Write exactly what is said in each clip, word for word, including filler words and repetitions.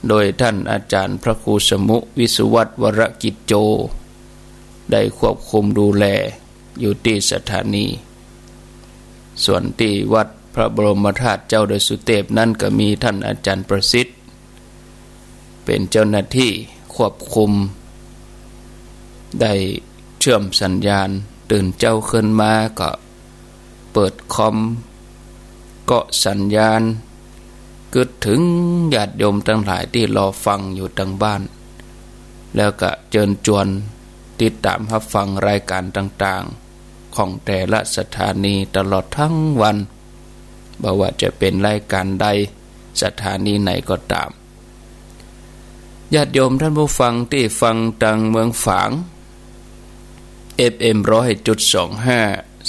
โดยต้านอาจ๋ารย์พระครูสมุ วิสุวัฒน์ วรกิจโจ ได้ควบคุมดูแลอยู่ตี้สถานี ส่วนตี้วัดพระบรมธาตุเจ้าดอยสุเตพนั้นก็มีต้านอาจ๋ารย์ประสิทธิ์ เป๋นเจ้าหน้าตี้ควบคุม ได้เชื่อมสัญญาณ ตื่นเจ๊าขึ้นมาก็เปิดคอม เกาะสัญญาณ กึ๊ดเถิงญาติโยมตังหลายตี้รอฟังอยู่ตางบ้าน แล้วก็เจิญจวนติดต๋ามฮับฟังรายก๋านต่างๆ ของแต่ละสถานีตลอดตึงวัน บ่ว่าจะเป๋นรายก๋านใด สถานีไหนก็ต๋าม ญาติโยมต้านผู้ฟังตี้ฟังตางเมืองฝาง เอฟเอ็ม ร้อยจุดสองห้า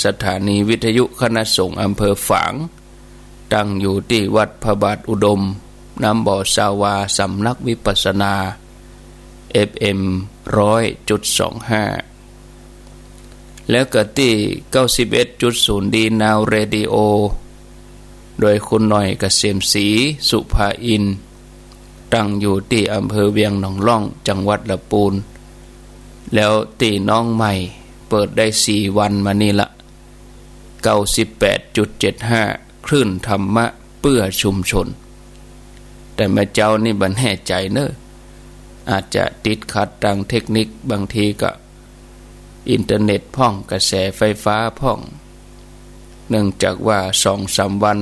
สถานีวิทยุคณะสงฆ์อำเภอฝาง ตั้งอยู่ตี้วัดพระบาทอุดม น้ำบ่อซาวา สำนักวิปัสสนา เอฟเอ็ม ร้อยจุดสองห้า แล้วก็ตี้ เก้าสิบเอ็ดจุดศูนย์ ดีนาวเรดิโอ โดยคุณหน่อยเกษมศรี สุภาอินทร์ ตั้งอยู่ตี้อำเภอเวียงหนองล่อง จังหวัดละปูน แล้วตี้น้องใหม่ เปิดได้สี่วันมานี่ละ เก้าสิบแปดจุดเจ็ดห้า คลื่นธรรมะเพื่อชุมชน แต่เมื่อเจ๊านี่บ่แน่ใจ๋เน่อ อาจจะติดขัดตางเทคนิค บางทีก็อินเทอร์เน็ตพ่อง กระแสไฟฟ้าพ่อง เนื่องจากว่าสองสามวัน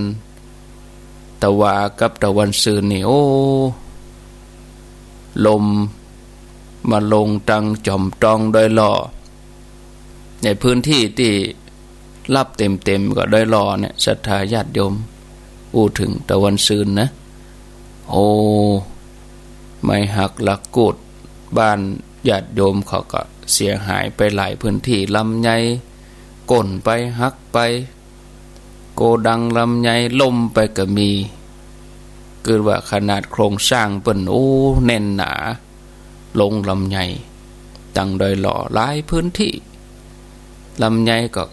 ตะวากับตะวันซืนนี่ โอ้ ลมมาลงตางจ๋อมตองดอยหล่อ ในพื้นตี้ตี้ฮับเต๋มๆ ก็ดอยหล่อเนี่ย ศรัทธาญาติโยม อู้เถิงตะวันซืนนะ โอ้ ไม้หักหลักกูด บ้านญาติโยมเขาก็เสียหายไปหลายพื้นตี้ ลำไยก้นไปหักไป โกดังลำไยล่มไปก็มี กึ๊ดว่าขนาดโครงสร้างเปิ้น โอ้ แน่นหนา โรงลำไย ตางดอยหล่อหลายพื้นตี้ ลำไยก็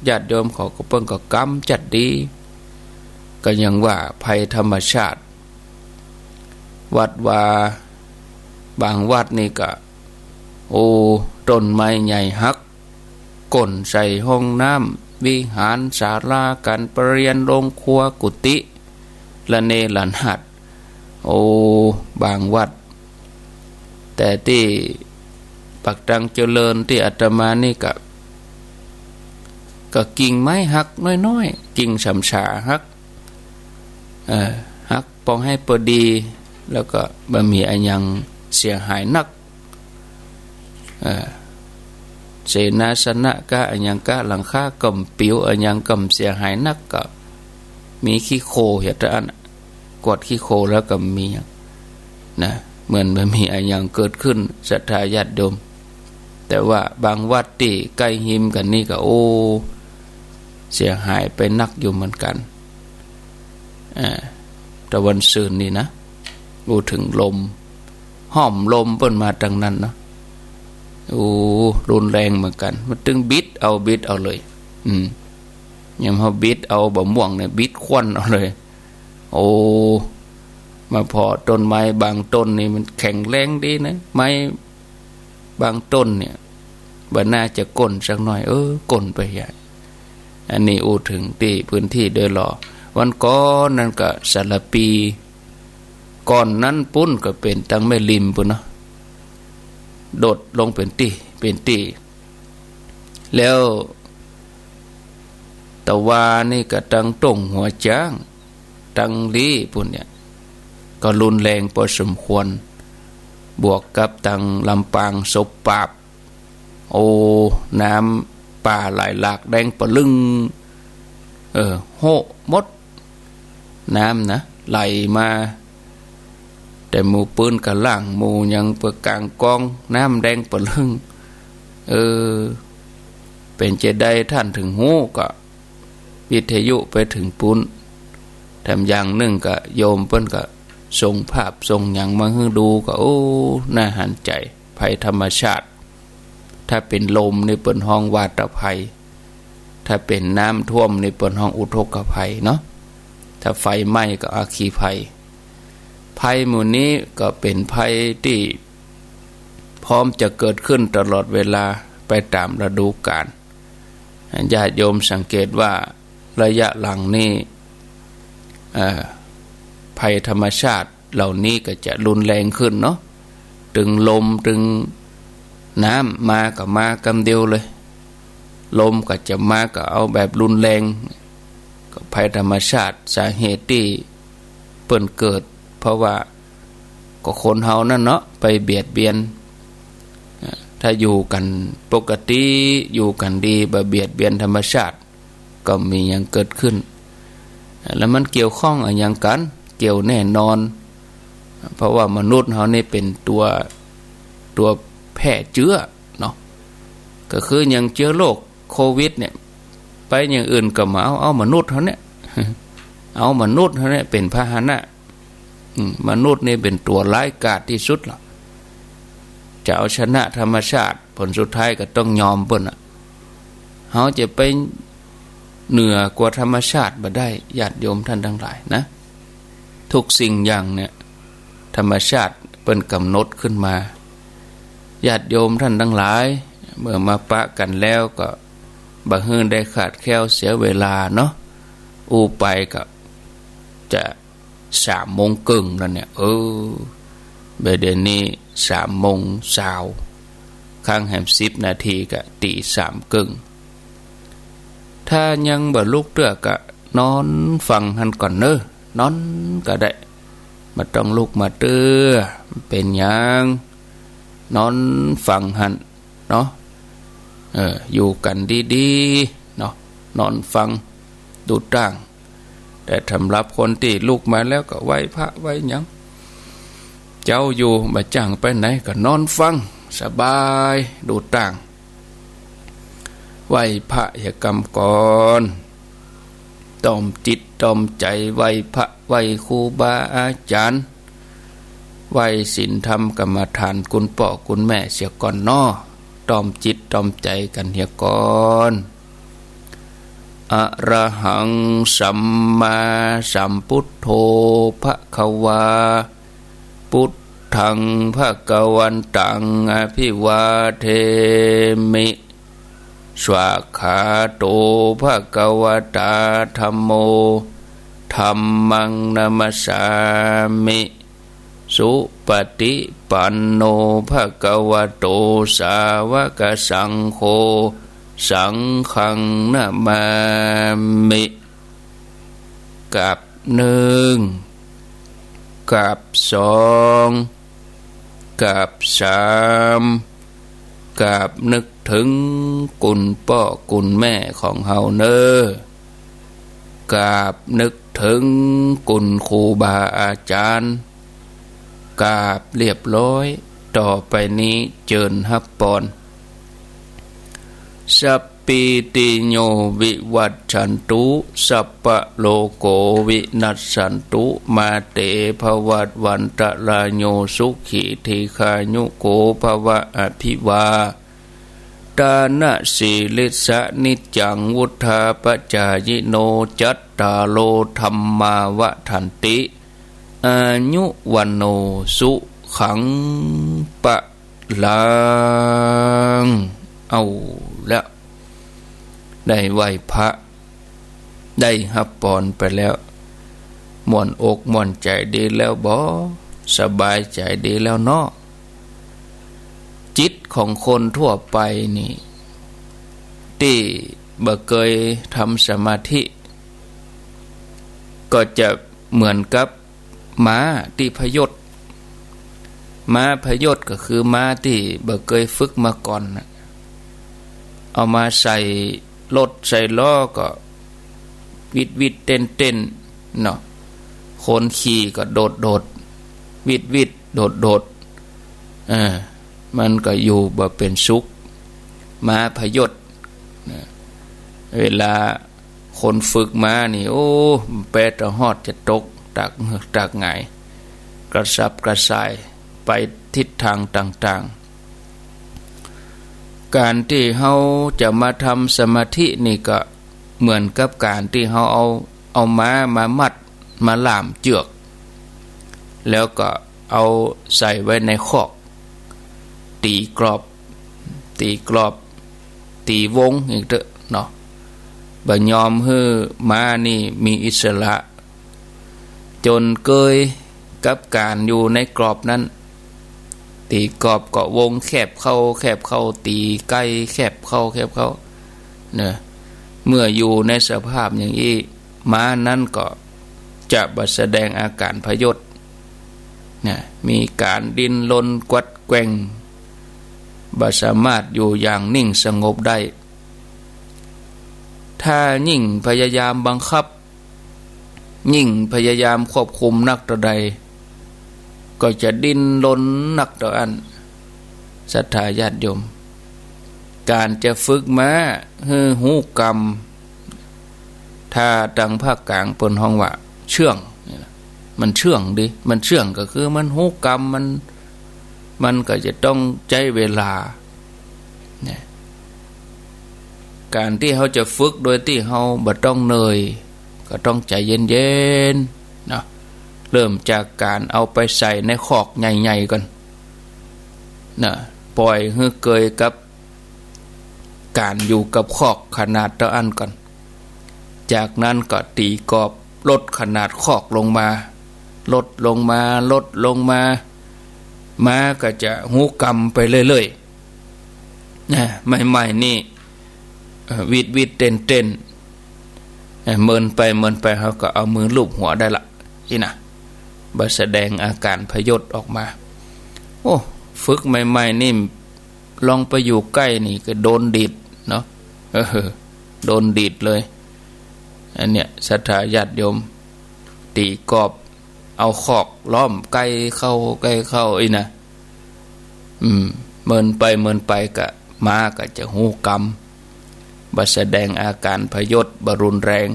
ญาติโยมเขาก็เปิ้นก็กำจัดดี ก็ยังว่าภัยธรรมชาติ วัดวา บางวัดนี่ก็ โอ้ ต้นไม้ใหญ่หัก ก้นใส่ห้องน้ำ วิหาร ศาลาก๋านประเรียน โรงครัว กุฏิ ระเนระนาด โอ้ บางวัด แต่ตี้ปากตังเจริญตี้อาตมานี่ก็ ก็กิ่งไม้หักน้อยๆ กิ่งสำฉาหัก เอ่อ หักปอให้ปอดี แล้วก็บ่มีอะหยังเสียหายนัก เอ่อ เสนาสนะกาอะหยังกา หลังคาก็บ่ปิว อะหยังก็บ่เสียหายนัก ก็มีขี้โคลนเหียเต้าอั้น กวาดขี้โคลนแล้วก็บ่มีหยังนะ เหมือนบ่มีอะหยังเกิดขึ้น ศรัทธาญาติโยม แต่ว่าบางวัดตี้ใก้ฮิมกั๋นนี่ก็ โอ้ เสียหายไปนักอยู่เหมือนกั๋น อ่า ตะวันซืนนี่นะ อู้เถิงลม ฮ่อมลมเปิ้นมาตางนั้นเนาะ โอ้ รุนแรงเหมือนกั๋น มันตึงบิดเอา บิดเอาเลย อืม ยามเฮาบิดเอาบ่าม่วงเนี่ย บิดคว่อนเอาเลย โอ้ มาผ่อต้นไม้บางต้นนี่มันแข็งแรงดีนะ ไม้บางต้นเนี่ย บ่น่าจะก้นสักหน่อย เออ ก้นไปใหญ่ อันนี้อู้เถิงตี้พื้นตี้ดอยหล่อ วันก่อนนั้นก็สารภี ก่อนนั้นปู๊นก็เป๋นตางแม่ริมปู๊นเนาะ โดดลงเป๋นตี้ เป๋นตี้ แล้วตะวานี่ก็ตางต้งหัวจ๊าง ตางลี้ปู๊นเนี่ย ก็รุนแรงพอสมควร บวกกับตางลำปางศพปราบ โอ้ น้ำป่าไหลหลากแดงปะลึ่ง เออ โฮะหมด น้ำนะ ไหลมา แต่หมู่ปื๊นก็ล้าง หมู่หยังเปื้อกางกอง น้ำแดงปะลึ่ง เออ เป๋นจะใดต้านเถิงฮู้ก็ วิทยุไปเถิงปู๊น แถมอย่างนึ่งก็โยมเปิ้นก็ส่งภาพส่งหยังมาหื้อดูก็ โอ้ น่าหันใจ๋ ภัยธรรมชาติ ถ้าเป๋นลมนี่เปิ้นฮ้องวาตภัย ถ้าเป๋นน้ำท่วมนี่เปิ้นฮ้องอุทกภัยเนาะ ถ้าไฟไหม้ก็อัคคีภัย ภัยหมู่นี้ก็เป๋นภัยตี้พร้อมจะเกิดขึ้นตลอดเวลาไปต๋ามฤดูกาล ญาติโยมสังเกตว่าระยะหลังนี้ เอ่อ ภัยธรรมชาติเหล่านี้ก็จะรุนแรงขึ้นเนาะ ตึงลมตึงน้ำมาก็มากำเดียวเลย ลมก็จะมาก็เอาแบบรุนแรง ก็ภัยธรรมชาติ สาเหตุตี้เปิ้นเกิด เพราะว่าก็คนเฮานั่นเนาะไปเบียดเบียน อ่า ถ้าอยู่กั๋นปกติ อยู่กั๋นดี บ่เบียดเบียนธรรมชาติ ก็บ่มีหยังเกิดขึ้น แล้วมันเกี่ยวข้องอะหยังกั๋น เกี่ยวแน่นอน เพราะว่ามนุษย์เฮานี่เป๋นตั๋ว ตั๋วแพร่เจื้อเนาะ ก็คืออย่างเจื้อโรคโควิดเนี่ย ไปอย่างอื่นก็บ่เอา เอามนุษย์เฮาเนี่ย เอามนุษย์เฮาเนี่ยเป๋นพาหนะ อืม มนุษย์นี่เป๋นตั๋วร้ายกาจตี้สุดละ จะเอาชนะธรรมชาติ ผลสุดท้ายก็ต้องยอมเปิ้นน่ะ เฮาจะไปเหนือกว่าธรรมชาติบ่ได้ ญาติโยมท่านทั้งหลายนะ ทุกสิ่งอย่างเนี่ย ธรรมชาติเปิ้นกำหนดขึ้นมา ญาติโยมท่านทั้งหลาย เมื่อมาปะกั๋นแล้วก็บ่หื้อได้ขาดแคลนเสียเวลาเนาะ อู้ไปก็จะ สามโมงเกิ่งแล้วเนี่ย เออ บ่าเดี่ยวนี้สามโมงซาว ค้างแหมสิบนาทีก็ตีสามเกิ่ง ถ้ายังบ่ลุกเตื้อก็นอนฟังหั้นก่อนเน่อ นอนก็ได้ บ่ต้องลุกมาเตื้อ บ่เป๋นหยัง นอนฟังหั้นเนาะ เออ อยู่กั๋นดีๆ เนาะ นอนฟังดูต้าง แต่สำหรับคนตี้ลุกมาแล้วก็ไหว้พระไหว้หยัง เจ๊าอยู่บ่จ้างไปไหนก็นอนฟังสบายดูต้าง ไหว้พระเหียก่ำก่อน ตอมจิตตอมใจ๋ไหว้พระไหว้ครูบาอาจ๋ารย์ ไหว้ศีลธรรมกรรมฐานกุณป้อกุณแม่เสียก่อนเนาะ ตอมจิตตอมใจ๋กั๋นเหียก่อน อะระหังสัมมาสัมพุทโธภะคะวา พุทธังภะคะวันตังอะภิวาเทมิ สวากขาโตภะคะวะตาธัมโม ธัมมังนะมัสสามิ สุปะฏิปันโนภะคะวะโต สาวะกะสังโฆ สังฆังนะมามิ กราบหนึ่ง กราบสอง กราบสาม กราบนึกเถิงกุณป้อกุณแม่ของเฮาเน่อ กราบนึกเถิงกุณครูบาอาจ๋ารย์ กราบเรียบร้อย ต่อไปนี้เจิญฮับปอน สัพพีติโยวิวัชชันตุ สัพพะโรโควินัสสันตุ มาเตภวัตวันตะราโย สุขีทีฆายุโกภะวะ อะภิวาทะนะสีลิสสะ นิจจังวุฑฒาปะจายิโน จัตตาโรธัมมาวัฑฒันติ อายุวัณโณ สุขัง พะลัง เอาละ ได้ไหว้พระ ได้ฮับปอนไปแล้ว ม่วนอกม่วนใจ๋ดีแล้วบ่ สบายใจ๋ดีแล้วเนาะ จิตของคนทั่วไปนี่ ตี้บ่เกยทำสมาธิ ก็จะเหมือนกับ ม้าตี้พยศ ม้าพยศก็คือม้าตี้บ่เกยฝึกมาก่อนน่ะ เอามาใส่รถใส่ล้อก็วิดวิดเต้นเต้นเนาะ คนขี่ก็โดดโดด วิดวิดโดดโดด เออ มันก็อยู่บ่เป๋นสุข ม้าพยศ นะ เวลาคนฝึกม้านี่ โอ้ แป๊ตะฮอดจะตก ตากเหือกตากหงาย กระสับกระส่ายไปทิศทางต่างๆ ก๋านตี้เฮาจะมาทำสมาธินี่ก็เหมือนกับก๋านตี้เฮาเอา เอาม้ามามัด มาล่ามเจือก แล้วก็เอาใส่ไว้ในคอก ตี๋กรอบ ตี๋กรอบ ตี๋วงอีกเต๊อะเนาะ บ่ยอมหื้อม้านี่มีอิสระ จ๋นเกยกับก๋านอยู่ในกรอบนั้น ตี๋กรอบก็วงแคบเข้า แคบเข้า ตี๋ใก้แคบเข้า แคบเข้า เนาะ เมื่ออยู่ในสภาพอย่างอี้ ม้านั้นก็จะบ่แสดงอาก๋านพยศนะ มีก๋านดิ้นรนกวัดแกว่ง บ่สามารถอยู่อย่างนิ่งสงบได้ ถ้ายิ่งพยายามบังคับ ยิ่งพยายามควบคุมนักเต้าใด ก็จะดิ้นรนนักเต้าอั้น ศรัทธาญาติโยม ก๋านจะฝึกม้าหื้อฮู้กำ ถ้าตางภาคกลางเปิ้นฮ้องว่าเชื่องนี่นะ มันเชื่องดี มันเชื่องก็คือมันฮู้กำ มัน มันก็จะต้องใจ๊เวลานะ ก๋านตี้เฮาจะฝึกโดยตี้เฮาบ่ต้องเหนื่อย ก็ต้องใจ๋เย็นๆ เนาะ เริ่มจากก๋านเอาไปใส่ในคอกใหญ่ๆ ก่อนนะ ป่อยหื้อเกยกับก๋านอยู่กับคอกขนาดเต้าอั้นก่อน จากนั้นก็ตี๋กรอบลดขนาดคอกลงมา ลดลงมา ลดลงมา ม้าก็จะฮู้กำไปเรื่อยๆ นะ ใหม่ๆ นี่ เอ่อ วิดๆ เต้นๆ เอ่อ เมินไปเมินไป เฮาก็เอามือลูบหัวได้ละ อี้นะ บ่แสดงอาก๋านพยศออกมา โอ้ ฝึกใหม่ๆ นี่ ลองไปอยู่ใก้นี่ก็โดนดีดเนาะ เออ โดนดีดเลย อันเนี้ย ศรัทธาญาติโยม ตี๋กรอบ เอาคอกล้อมใก้เข้า ใก้เข้า อี้นะ อืม เมินไปเมินไปก็ ม้าก็จะฮู้กำ บ่แสดงอาก๋านพยศ บ่รุนแรง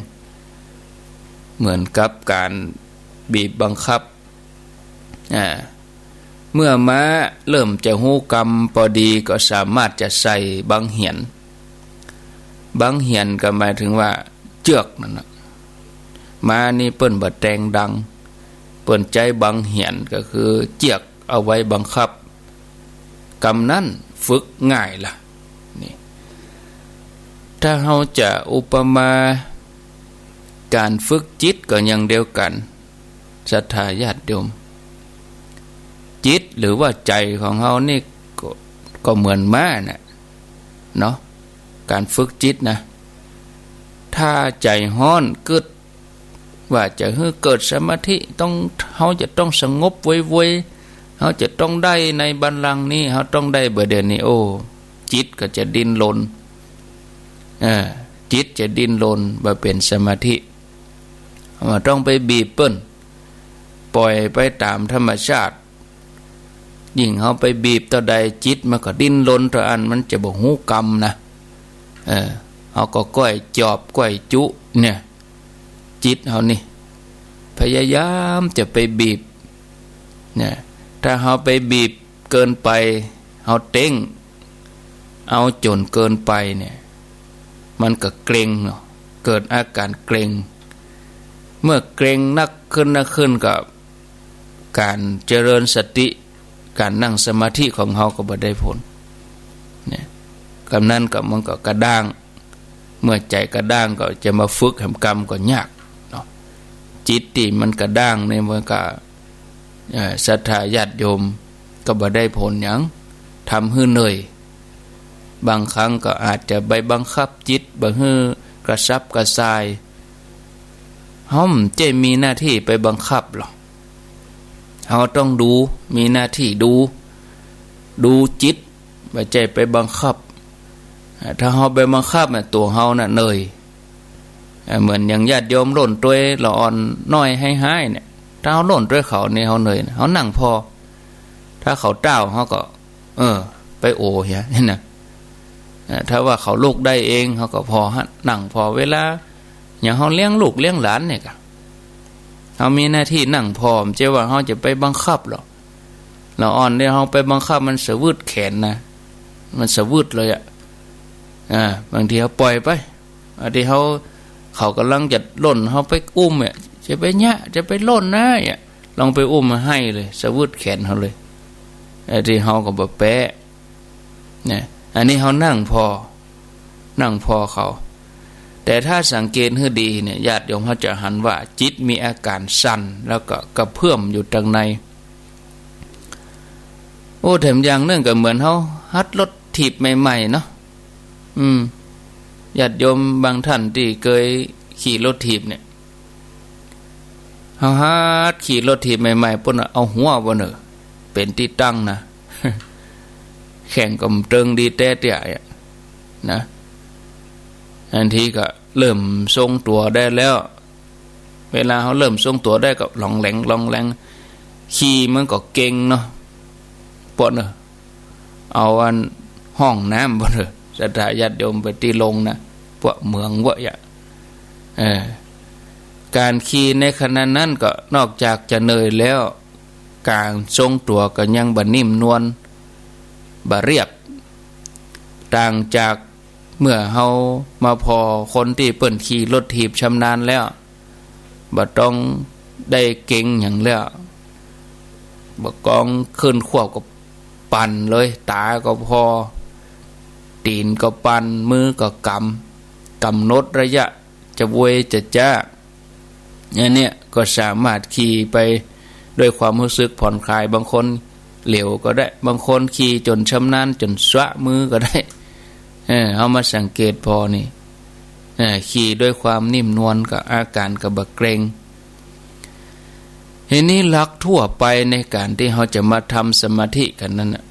เหมือนกับก๋านบีบบังคับ อ่า เมื่อม้าเริ่มจะฮู้กำปอดี ก็สามารถจะใส่บังเหียน บังเหียนก็หมายถึงว่าเจื้อกนั่นน่ะ ม้านี่เปิ้นบ่แต่งดัง เปิ้นใจ๊บังเหียนก็คือเจื้อกเอาไว้บังคับ กำนั้นฝึกง่ายละ นี่ ถ้าเฮาจะอุปมาก๋านฝึกจิตก็อย่างเดียวกั๋น ศรัทธาญาติโยม จิตหรือว่าใจ๋ของเฮานี่ก็ ก็เหมือนม้าน่ะ เนาะ ก๋านฝึกจิตนะ ถ้าใจ๋ฮ้อนกึ๊ด ว่าจะหื้อเกิดสมาธิ ต้อง เฮาจะต้องสงบเวยๆ เฮาจะต้องได้ในบัลลังก์นี้ เฮาต้องได้บ่าเดี่ยวนี้ โอ้ จิตก็จะดิ้นรน เออ จิตจะดิ้นรนบ่เป๋นสมาธิ เฮาต้องไปบีบเปิ้น ป่อยไปต๋ามธรรมชาติ ยิ่งเฮาไปบีบเต้าใด จิตมันก็ดิ้นรนเต้าอั้น มันจะบ่ฮู้กำนะ เออ เฮาก็ก้อยจอบก้อยจุเนี่ย จิตเฮานี่ พยายามจะไปบีบเนี่ย ถ้าเฮาไปบีบเกินไป เฮาเต้งเอาจ๋นเกินไปเนี่ย มันก็เกร็งเนาะ เกิดอาก๋านเกร็ง เมื่อเกร็งนักขึ้นนักขึ้นก็ ก๋านเจริญสติ ก๋านนั่งสมาธิของเฮาก็บ่ได้ผล เนี่ย กำนั้นก็มันก็กระด้าง เมื่อใจ๋กระด้างก็จะมาฝึกแหมกำก็ยากเนาะ จิตตี้มันกระด้างนี่มันก็ เอ่อ ศรัทธาญาติโยมก็บ่ได้ผลหยัง ทำหื้อเหนื่อย บางครั้งก็อาจจะไปบังคับจิตบ่หื้อกระสับกระส่าย เฮาบ่ใจ้มีหน้าตี้ไปบังคับหรอก เฮาต้องดู มีหน้าตี้ดู ดูจิต บ่ใจ้ไปบังคับ อ่า ถ้าเฮาไปบังคับน่ะ ตั๋วเฮาน่ะเหนื่อย อ่า เหมือนอย่างญาติโยมล่นตวยละอ่อนน้อยฮ้ายๆ เนี่ย ถ้าเฮาล่นตวยเขานี่เฮาเหนื่อยนะ เฮานั่งผ่อ ถ้าเขาต้าวเฮาก็ เออ ไปโอเหีย นี่นะ เอ่อ ถ้าว่าเขาลุกได้เอง เฮาก็ผ่อหั้น นั่งผ่อเวลา อย่างเฮาเลี้ยงลูกเลี้ยงหลานเนี่ยกะ เฮามีหน้าตี้นั่งผ่อ บ่ใจ้ว่าเฮาจะไปบังคับหรอก ละอ่อนเนี่ยเฮาไปบังคับมันสะวืดแขนนะ มันสะวืดเลยอะ อ่า บางทีเฮาป่อยไป บางทีเฮา เขาก่ำลังจะล่น เฮาไปอุ้มเนี่ย จะไปเยียะ จะไปล่นนะเนี่ย ลองไปอุ้มไห้เลย สะวืดแขนเขาเลย ไอ้ตี้เฮาก็บ่แป๊ นะ อันนี้เฮานั่งผ่อ นั่งผ่อเขา แต่ถ้าสังเกตหื้อดีเนี่ย ญาติโยมเฮาจะหันว่าจิตมีอาการสั่น แล้วก็กระเพื่อมอยู่ตังใน โอ้ แถมอย่างนึ่งก็เหมือนเฮาหัดรถถีบใหม่ๆ เนาะ อืม ญาติโยมบางท่านตี้เกยขี่รถถีบเนี่ย เฮาหัดขี่รถถีบใหม่ๆ ปุ้นน่ะ เอาหัวบ่เน่อ เป๋นตี้ตั้งนะ แข้งก็บ่เติงดีแต๊เตี้ยอะ นะ อันทีก็เริ่มทรงตั๋วได้แล้ว เวลาเฮาเริ่มทรงตั๋วได้ก็หลองแหลงหลองแหลง ขี่มันก็เกร็งเนาะ ปะเน่อ เอาอันห้องน้ำปะเน่อ ศรัทธาญาติโยมไปตี้ลงนะ ปะเหมืองเว้ยอะ เออ ก๋านขี่ในขณะนั้นก็นอกจากจะเหนื่อยแล้ว ก๋านทรงตั๋วก็ยังบ่นิ่มนวล บ่เรียบ ต่างจาก เมื่อเฮามาผ่อคนตี้เปิ้นขี่รถถีบชำนาญแล้ว บ่ต้องได้เกร็งหยังแล้ว บ่ก้องขึ้นควบก็ปั่นเลย ต๋าก็ผ่อ ตี๋นก็ปั่น มือก็กำ ก๋ำหนดระยะ จะเวยจะจ๊า อันเนี้ยก็สามารถขี่ไปด้วยความฮู้สึกผ่อนคลาย บางคนเหลวก็ได้ บางคนขี่จ๋นชำนาญจ๋นสะมือก็ได้ เออ เฮามาสังเกตผ่อนี่ เออ ขี่ด้วยความนิ่มนวลก็อาก๋านก็บ่เกร็ง ทีนี้หลักทั่วไปในก๋านตี้เฮาจะมาทำสมาธิกั๋นนั้นน่ะ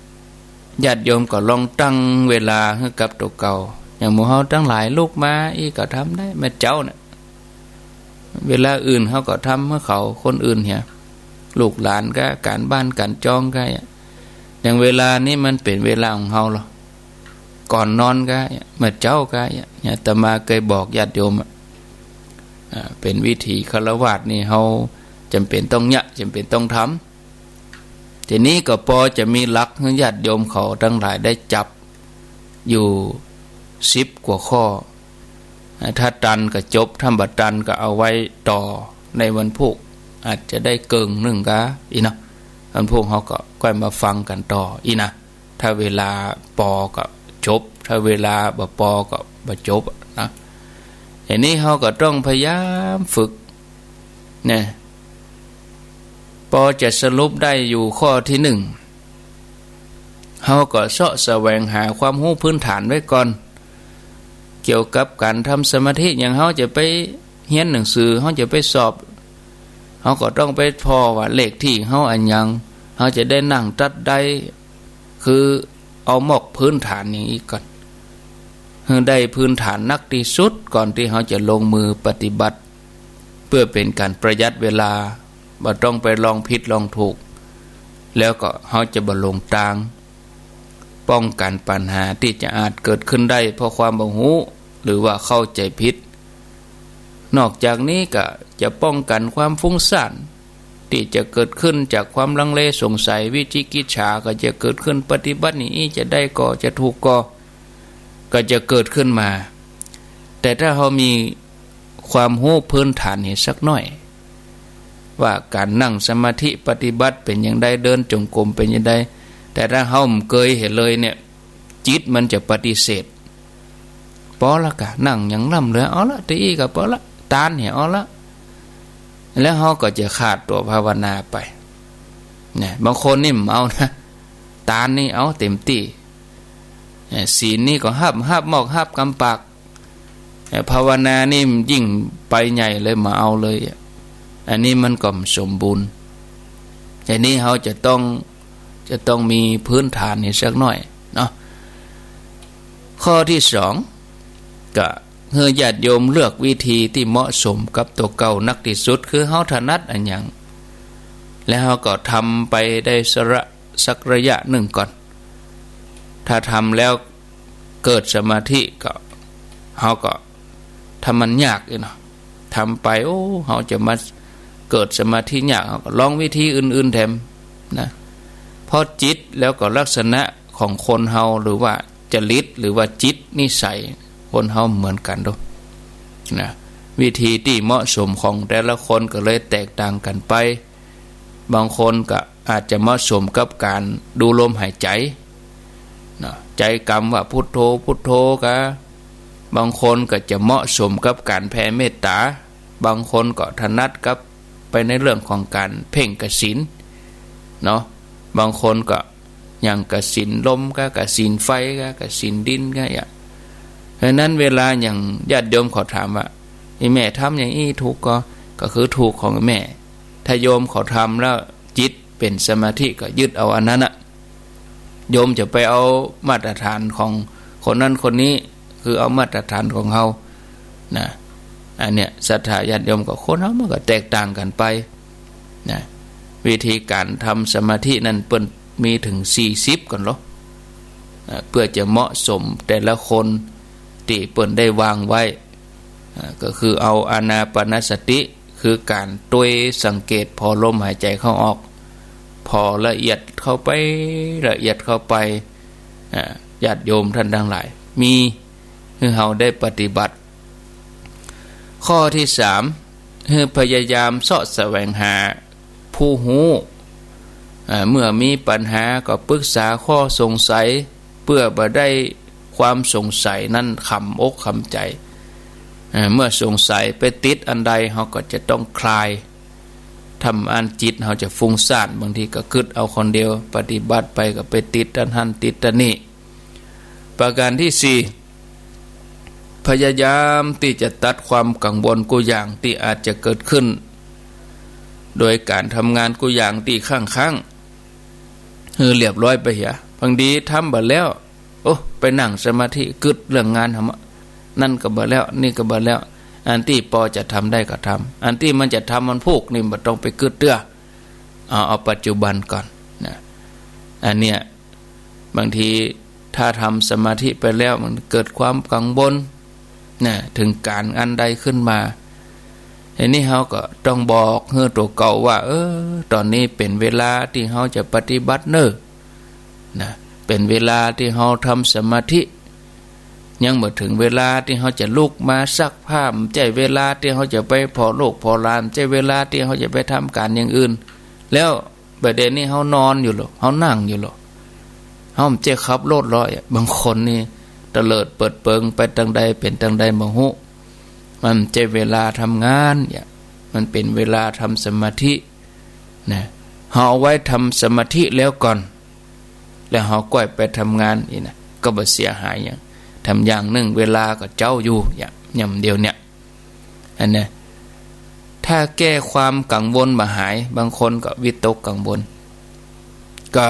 ญาติโยมก็ลองตั้งเวลาหื้อกับตั๋วเก่า อย่างหมู่เฮาตังหลายลุกมาอี้ก็ทำได้ แม่เจ๊าน่ะ เวลาอื่นเฮาก็ทำหื้อเขา คนอื่นเหีย ลูกหลานก็ก๋านบ้านก๋านจองก็อะ อย่างเวลานี้มันเป๋นเวลาของเฮาลอ ก่อนนอนก็อะ เมื่อเจ๊าก็อะ เนี่ย อาตมาเกยบอกญาติโยมอะ อ่า เป๋นวิถีฆราวาสนี่ เฮาจ๋ำเป๋นต้องเยียะ จ๋ำเป๋นต้องทำ ทีนี้ก็ปอจะมีหลักหื้อญาติโยมเขาตังหลายได้จับอยู่สิบกว่าข้อ ถ้าตันก็จบ ถ้าบ่ตันก็เอาไว้ต่อในวันพูก อาจจะได้เกิ่งนึ่งก็อี้เนาะ วันพูกเฮาก็ก้อยมาฟังกั๋นต่ออี้นะ ถ้าเวลาปอก็จบ ถ้าเวลาบ่ปอก็บ่จบนะ อันนี้เฮาก็ต้องพยายามฝึก เนี่ย ปอจะสรุปได้อยู่ข้อตี้นึ่ง เฮาก็เซาะแสวงหาความฮู้พื้นฐานไว้ก่อน เกี่ยวกับก๋านทำสมาธิ อย่างเฮาจะไปเฮียนหนังสือ เฮาจะไปสอบ เฮาก็ต้องไปผ่อว่าเลขตี้เฮาอันหยัง เฮาจะได้นั่งตัดได้ คือเอาหมอกพื้นฐานอย่างอี้ก่อน หื้อได้พื้นฐานนักตี้สุดก่อนตี้เฮาจะลงมือปฏิบัติ เปื้อเป๋นก๋านประหยัดเวลา บ่ต้องไปลองผิดลองถูก แล้วก็เฮาจะบ่หลงตาง ป้องกั๋นปัญหาตี้จะอาจเกิดขึ้นได้เพราะความบ่ฮู้ หรือว่าเข้าใจ๋ผิด นอกจากนี้ก็จะป้องกั๋นความฟุ้งซ่าน ตี้จะเกิดขึ้นจากความลังเลสงสัย วิจิกิจฉาก็จะเกิดขึ้น ปฏิบัตินี่อี้จะได้ก่อ จะถูกก่อ ก็จะเกิดขึ้นมา แต่ถ้าเฮามีความฮู้พื้นฐานนี่สักหน้อย ว่าก๋านนั่งสมาธิปฏิบัติเป๋นอย่างใด เดินจงกรมเป๋นอย่างใด แต่ถ้าเฮาบ่เกยหันเลยเนี่ย จิตมันจะปฏิเสธ ปอละก่ะ นั่งอย่างล้ำเหลือ เอาละ ตี้อี้ก็ปอละ ตานเหีย เอาละ แล้วเฮาก็จะขาดตั๋วภาวนาไป เนี่ย บางคนนี่บ่เอานะ ตานนี่เอาเต๋มตี้ เนี่ย ศีลนี่ก็ฮับ ฮับหมอก ฮับกำปาก เนี่ย ภาวนานี่ยิ่งไปใหญ่เลย บ่เอาเลยอะ อันนี้มันก็บ่สมบูรณ์ อันนี้เฮาจะต้อง จะต้องมีพื้นฐานนี่สักหน้อยเนาะ ข้อตี้สอง ก็หื้อญาติโยมเลือกวิธีตี้เหมาะสมกับตั๋วเก่านักตี้สุด คือเฮาถนัดอันหยัง แล้วเฮาก็ทำไปได้สักระ สักระยะนึ่งก่อน ถ้าทำแล้วเกิดสมาธิก็ เฮาก็ ถ้ามันยากอี้เนาะ ทำไป โอ้ เฮาจะมาเกิดสมาธิยาก เฮาก็ลองวิธีอื่นๆ แถมนะ เพราะจิตแล้วก็ลักษณะของคนเฮา หรือว่าจริต หรือว่าจิตนิสัยคนเฮาบ่เหมือนกั๋นดอกนะ วิธีตี้เหมาะสมของแต่ละคนก็เลยแตกต่างกั๋นไป บางคนก็อาจจะเหมาะสมกับก๋านดูลมหายใจ๋เนาะ ใจ๊กำว่าพุทโธ พุทโธกา บางคนก็จะเหมาะสมกับก๋านแผ่เมตต๋า บางคนก็ถนัดกับไปในเรื่องของก๋านเพ่งกสิณเนาะ บางคนก็ อย่างกสิณลมกา กสิณไฟกา กสิณดินกา อย่าง เพราะฉะนั้นเวลาอย่างญาติโยมเขาถามว่า "อี่แม่ทำอย่างอี้ถูกก่อ" ก็คือถูกของแม่ ถ้าโยมเขาทำแล้วจิตเป๋นสมาธิก็ยึดเอาอันนั้นน่ะ โยมจะไปเอามาตรฐานของคนนั้นคนนี้ คือเอามาตรฐานของเฮา นะ อันเนี้ยศรัทธาญาติโยมกับคนเฮามันก็แตกต่างกั๋นไปนะ วิธีก๋านทำสมาธินั้นเปิ้นมีเถิงสี่สิบก่อนเหรอ อ่า เปื้อจะเหมาะสมแต่ละคนตี้เปิ้นได้วางไว้ อ่า ก็คือเอาอานาปานสติ คือก๋านตวยสังเกตผ่อลมหายใจ๋เข้าออก ผ่อละเอียดเข้าไป ละเอียดเข้าไป อ่า ญาติโยมท่านตังหลาย มีหื้อเฮาได้ปฏิบัติ ข้อตี้สาม หื้อพยายามเซาะแสวงหาผู้ฮู้ อ่า เมื่อมีปัญหาก็ปรึกษาข้อสงสัย เปื้อบ่ได้ความสงสัยนั้นขำอกขำใจ๋ อ่า เมื่อสงสัยไปติดอันใด เฮาก็จะต้องคลาย ถ้าบ่อั้นจิตเฮาจะฟุ้งซ่าน บางทีก็กึ๊ดเอาคนเดียว ปฏิบัติไปก็ไปติดอันหั้นติดอันนี้ ประการตี้สี่ พยายามตี้จะตัดความกังวลกู้อย่างตี้อาจจะเกิดขึ้น โดยก๋านทำงานกู้อย่างตี้ค้างๆ หื้อเรียบร้อยไปเหีย บางทีทำบ่แล้ว โอ้ ไปนั่งสมาธิกึ๊ดเรื่องงานหำอะ นั่นก็บ่แล้ว นี่ก็บ่แล้ว อันตี้ปอจะทำได้ก็ทำ อันตี้มันจะทำวันพูกนี่บ่ต้องไปกึ๊ดเตื้อ เอา เอาปัจจุบันก่อนนะ อันเนี้ย บางทีถ้าทำสมาธิไปแล้วมันเกิดความกังวลนะ เถิงก๋านอันใดขึ้นมา อันนี้เฮาก็ต้องบอกหื้อตั๋วเก่าว่า เออ ต๋อนนี้เป๋นเวลาตี้เฮาจะปฏิบัติเน่อ นะ เป๋นเวลาตี้เฮาทำสมาธิ ยังบ่เถิงเวลาตี้เฮาจะลุกมาซักผ้า บ่ใจ้เวลาตี้เฮาจะไปผ่อลูกผ่อหลาน บ่ใจ้เวลาตี้เฮาจะไปทำก๋านอย่างอื่น แล้วบ่าเดี่ยวนี้เฮานอนอยู่เหรอ เฮานั่งอยู่เหรอ เฮาบ่ใจ้ขับรถเหรอ บางคนนี่เตลิดเปิดเปิงไปตางใดเป๋นตางใดบ่ฮู้ มันบ่ใจ้เวลาทำงานเนี่ย มันเป๋นเวลาทำสมาธินะ เฮาเอาไว้ทำสมาธิแล้วก่อน แล้วเฮาก้อยไปทำงานนี่นะ ก็บ่เสียหายหยัง ทำอย่างนึ่งเวลาก็เจ๊าอยู่ อย่าง อย่างเดียวเนี่ย อันเนี้ย ถ้าแก้ความกังวลบ่หาย บางคนก็วิตกกังวล ก็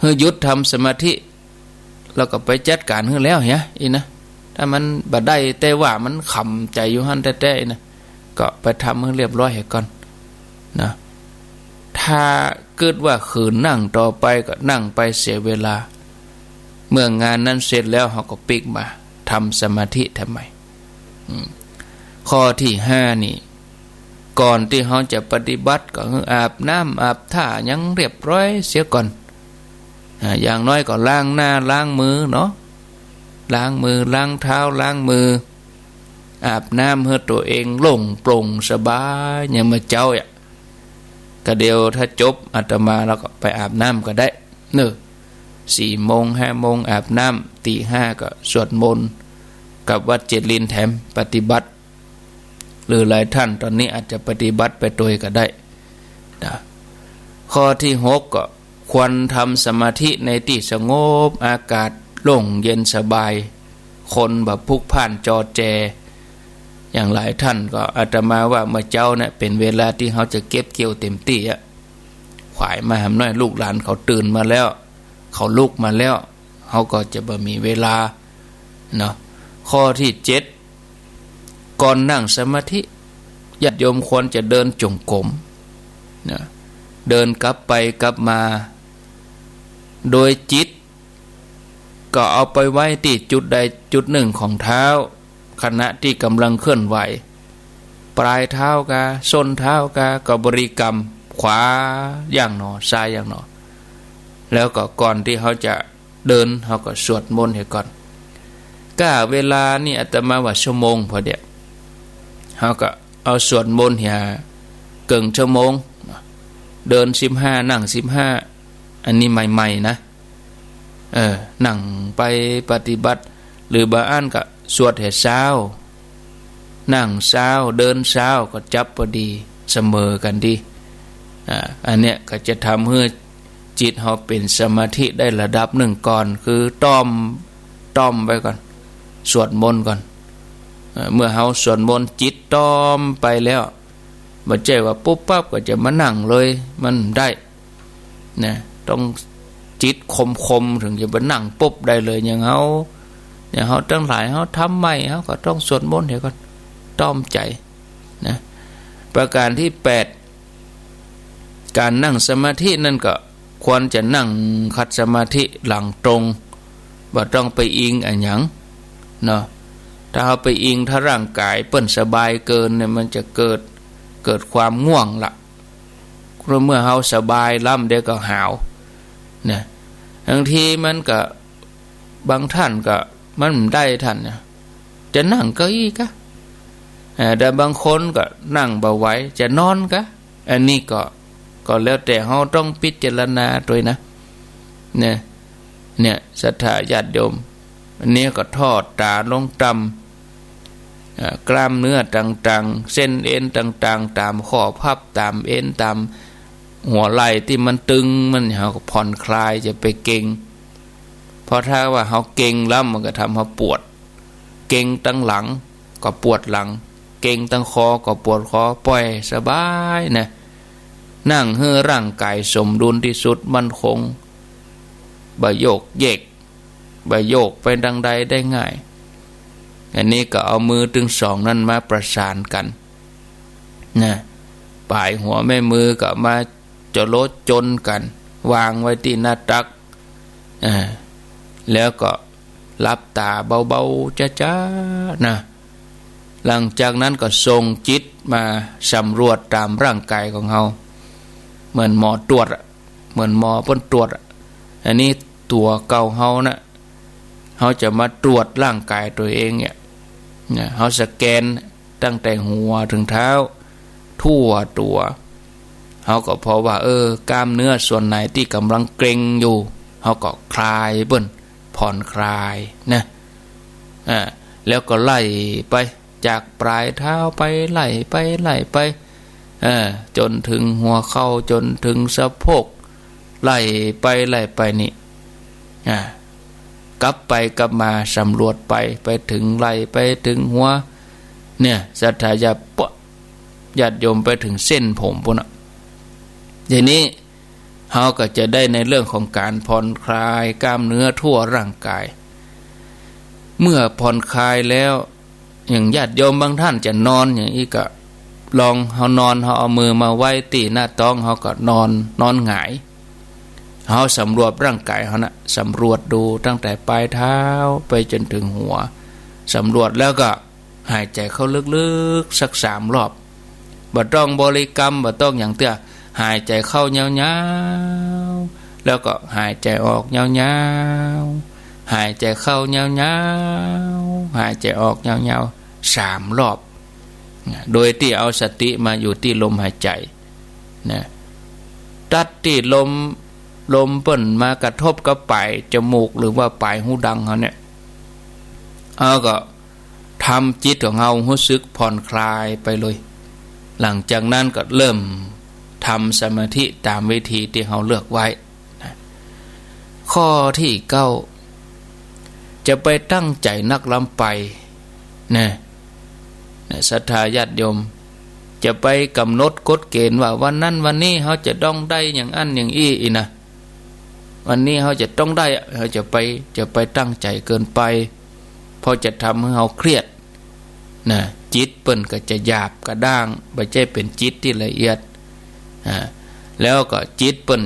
หื้อหยุดทำสมาธิ แล้วก็ไปจัดก๋านหื้อแล้วเหีย อี้นะ ถ้ามันบ่ได้แต่ว่ามันขำใจ๋อยู่หั้นแต๊ๆ อี้นะ ก็ไปทำหื้อเรียบร้อยเหียก่อนนะ ถ้ากึ๊ดว่าขืนนั่งต่อไปก็นั่งไปเสียเวลา เมื่องานนั้นเสร็จแล้วเฮาก็ปิ๊กมาทำสมาธิทำใหม่ อืม ข้อตี้ห้านี่ ก่อนตี้เฮาจะปฏิบัติก็หื้ออาบน้ำอาบท่าหยังเรียบร้อยเสียก่อน อ่า อย่างน้อยก็ล้างหน้าล้างมือเนาะ ล้างมือล้างเท้าล้างมือ อาบน้ำหื้อตั๋วเองโล่งโปร่งสบาย อย่างเมื่อเจ๊าอะ ก็เดี๋ยวถ้าจบอาตมาแล้วก็ไปอาบน้ำก็ได้เน่อ สี่โมงห้าโมงอาบน้ำ ตีห้าก็สวดมนต์กับวัดเจริญแถมปฏิบัติ หรือหลายท่านต๋อนนี้อาจจะปฏิบัติไปตวยก็ได้นะ ข้อตี้หกก็ควรทำสมาธิในตี้สงบ อากาศโล่งเย็นสบาย คนบ่พลุกพล่านจอแจ อย่างหลายท่านก็อาตมาว่าเมื่อเจ๊าเนี่ยเป๋นเวลาตี้เฮาจะเก็บเกี่ยวเต็มตี้อะ ขวายมาหำน้อย ลูกหลานเขาตื่นมาแล้ว เขาลุกมาแล้ว เฮาก็จะบ่มีเวลาเนาะ ข้อตี้เจ็ด ก่อนนั่งสมาธิ ญาติโยมควรจะเดินจงกรมนะ เดินกลับไปกลับมา โดยจิตก็เอาไปไว้ตี้จุดใดจุดนึ่งของเท้า ขณะตี้ก๋ำลังเคลื่อนไหว ปลายเท้ากา ส้นเท้ากา ก็บริกรรม ขวาอย่างหนอ ซ้ายอย่างหนอ แล้วก็ก่อนตี้เฮาจะ เดิน เฮาก็สวดมนต์เหียก่อน ก้าเวลานี่อาตมาว่าชั่วโมงพอเดียว เฮาก็เอาสวดมนต์เหียเกิ่งชั่วโมง เดินสิบห้า นั่งสิบห้า อันนี้ใหม่ๆ นะ เออ นั่งไปปฏิบัติ หรือบางอันก็สวดแหเช้า นั่งเช้า เดินเช้า ก็จับพอดี เสมอกั๋นดี อ่า อันเนี้ยก็จะทำหื้อจิตเฮาเป๋นสมาธิได้ระดับนึ่งก่อน คือต้อม ต้อมไว้ก่อน สวดมนต์ก่อน เอ่อ เมื่อเฮาสวดมนต์จิตต้อมไปแล้ว บ่ใจ้ว่าปุ๊บปั๊บก็จะมานั่งเลย มันบ่ได้ นะ ต้องจิตคมๆ เถิงจะไปนั่งปุ๊บได้เลย อย่างเฮา อย่างเฮาตังหลาย เฮาทำใหม่ เฮาก็ต้องสวดมนต์เหียก่อน ต้อมใจ๋ นะ ประการตี้แปด ก๋านนั่งสมาธินั้นก็ควรจะนั่งขัดสมาธิหลังตรง บ่ต้องไปอิงอะหยัง เนาะ ถ้าเฮาไปอิง ถ้าร่างก๋ายเปิ้นสบายเกินเนี่ย มันจะเกิด เกิดความง่วงละ เมื่อเฮาสบายล้ำเดี๋ยวก็หาว นะ บางทีมันก็ บางท่านก็ มันบ่ได้ท่านนะ จะนั่งเก้าอี้กะ เอ่อ แต่บางคนก็นั่งบ่ไหว จะนอนกะ อันนี้ก็ ก็แล้วแต่เฮาต้องพิจารณาตวยนะ เนี่ย เนี่ย ศรัทธาญาติโยม อันนี้ก็ทอดต๋าลงต่ำ เอ่อ กล้ามเนื้อต่างๆ เส้นเอ็นต่างๆ ต๋ามข้อพับ ต๋ามเอ็น ต๋ามหัวไหล่ตี้มันตึง มัน เฮาก็ผ่อนคลาย จะไปเกร็ง เพราะถ้าว่าเฮาเกร็งแล้วมันก็ทำเฮาปวด เกร็งตังหลังก็ปวดหลัง เกร็งตังคอก็ปวดคอ ปล่อยสบายนะ นั่งหื้อร่างก๋ายสมดุลตี้สุด มั่นคง บ่โยกเยก บ่โยกไปตางใดได้ง่าย อันนี้ก็เอามือตึงสองนั้นมาประสานกั๋น นะ ป๋ายหัวแม่มือก็มาจะโลดจนกั๋น วางไว้ตี้หน้าตัก อ่า แล้วก็หลับต๋าเบาๆ จ๊าๆ นะ หลังจากนั้นก็ส่งจิตมาสำรวจต๋ามร่างก๋ายของเฮา เหมือนหมอตรวจอะ เหมือนหมอเปิ้นตรวจอะ อันนี้ตั๋วเก่าเฮานะ เฮาจะมาตรวจร่างก๋ายตั๋วเองเนี่ย นะ เฮาสแกนตั้งแต่หัวเถิงเท้า ทั่วตั๋ว เฮาก็พอว่า เออ กล้ามเนื้อส่วนไหนตี้ก่ำลังเกร็งอยู่ เฮาก็คลายเปิ้น ผ่อนคลายนะ อ่า แล้วก็ไล่ไป จากป๋ายเท้าไป ไล่ไป ไล่ไป เออ จ๋นเถิงหัวเข่า จ๋นเถิงสะโพก ไล่ไป ไล่ไปนี่ อ่า กลับไปกลับมาสำรวจไป ไปเถิงไหล่ ไปเถิงหัว เนี่ย ศรัทธาญาติ ปะ ญาติโยมไปเถิงเส้นผมปู๊นน่ะ ทีนี้เฮาก็จะได้ในเรื่องของก๋านผ่อนคลายกล้ามเนื้อทั่วร่างก๋าย เมื่อผ่อนคลายแล้ว อย่างญาติโยมบางท่านจะนอนอย่างอี้ก็ ลองเฮานอน เฮาเอามือมาไว้ตี้หน้าต๊อง เฮาก็นอน นอนหงาย เฮาสำรวจร่างก๋ายเฮานะ สำรวจดูตั้งแต่ป๋ายเท้าไปจ๋นเถิงหัว สำรวจแล้วก็หายใจ๋เข้าลึกๆ สักสามรอบ บ่ต้องบริกรรม บ่ต้องหยังเตื้อ หายใจ๋เข้ายาวๆ แล้วก็หายใจ๋ออกยาวๆ หายใจ๋เข้ายาวๆ หายใจ๋ออกยาวๆ สามรอบ นะ โดยตี้เอาสติมาอยู่ตี้ลมหายใจ๋ นะ ตั๊ดตี้ลม ลมเปิ้นมากระทบกับป๋ายจมูกหรือว่าป๋ายฮูดังเฮาเนี่ย เฮาก็ทำจิตของเฮาฮู้สึกผ่อนคลายไปเลย หลังจากนั้นก็เริ่มทำสมาธิต๋ามวิธีตี้เฮาเลือกไว้ นะ ข้อตี้เก้า จะไปตั้งใจ๋นักล้ำไป นะ นะ ศรัทธาญาติโยม จะไปก๋ำหนดกฎเกณฑ์ว่าวันนั้นวันนี้เฮาจะต้องได้อย่างอั้นอย่างอี้อีกนะ วันนี้เฮาจะต้องได้อะ เฮาจะไป จะไปตั้งใจ๋เกินไป เพราะจะทำหื้อเฮาเครียด นะ จิตเปิ้นก็จะหยาบกระด้าง บ่ใจ้เป๋นจิตตี้ละเอียด อ่า แล้วก็จิตเปิ้น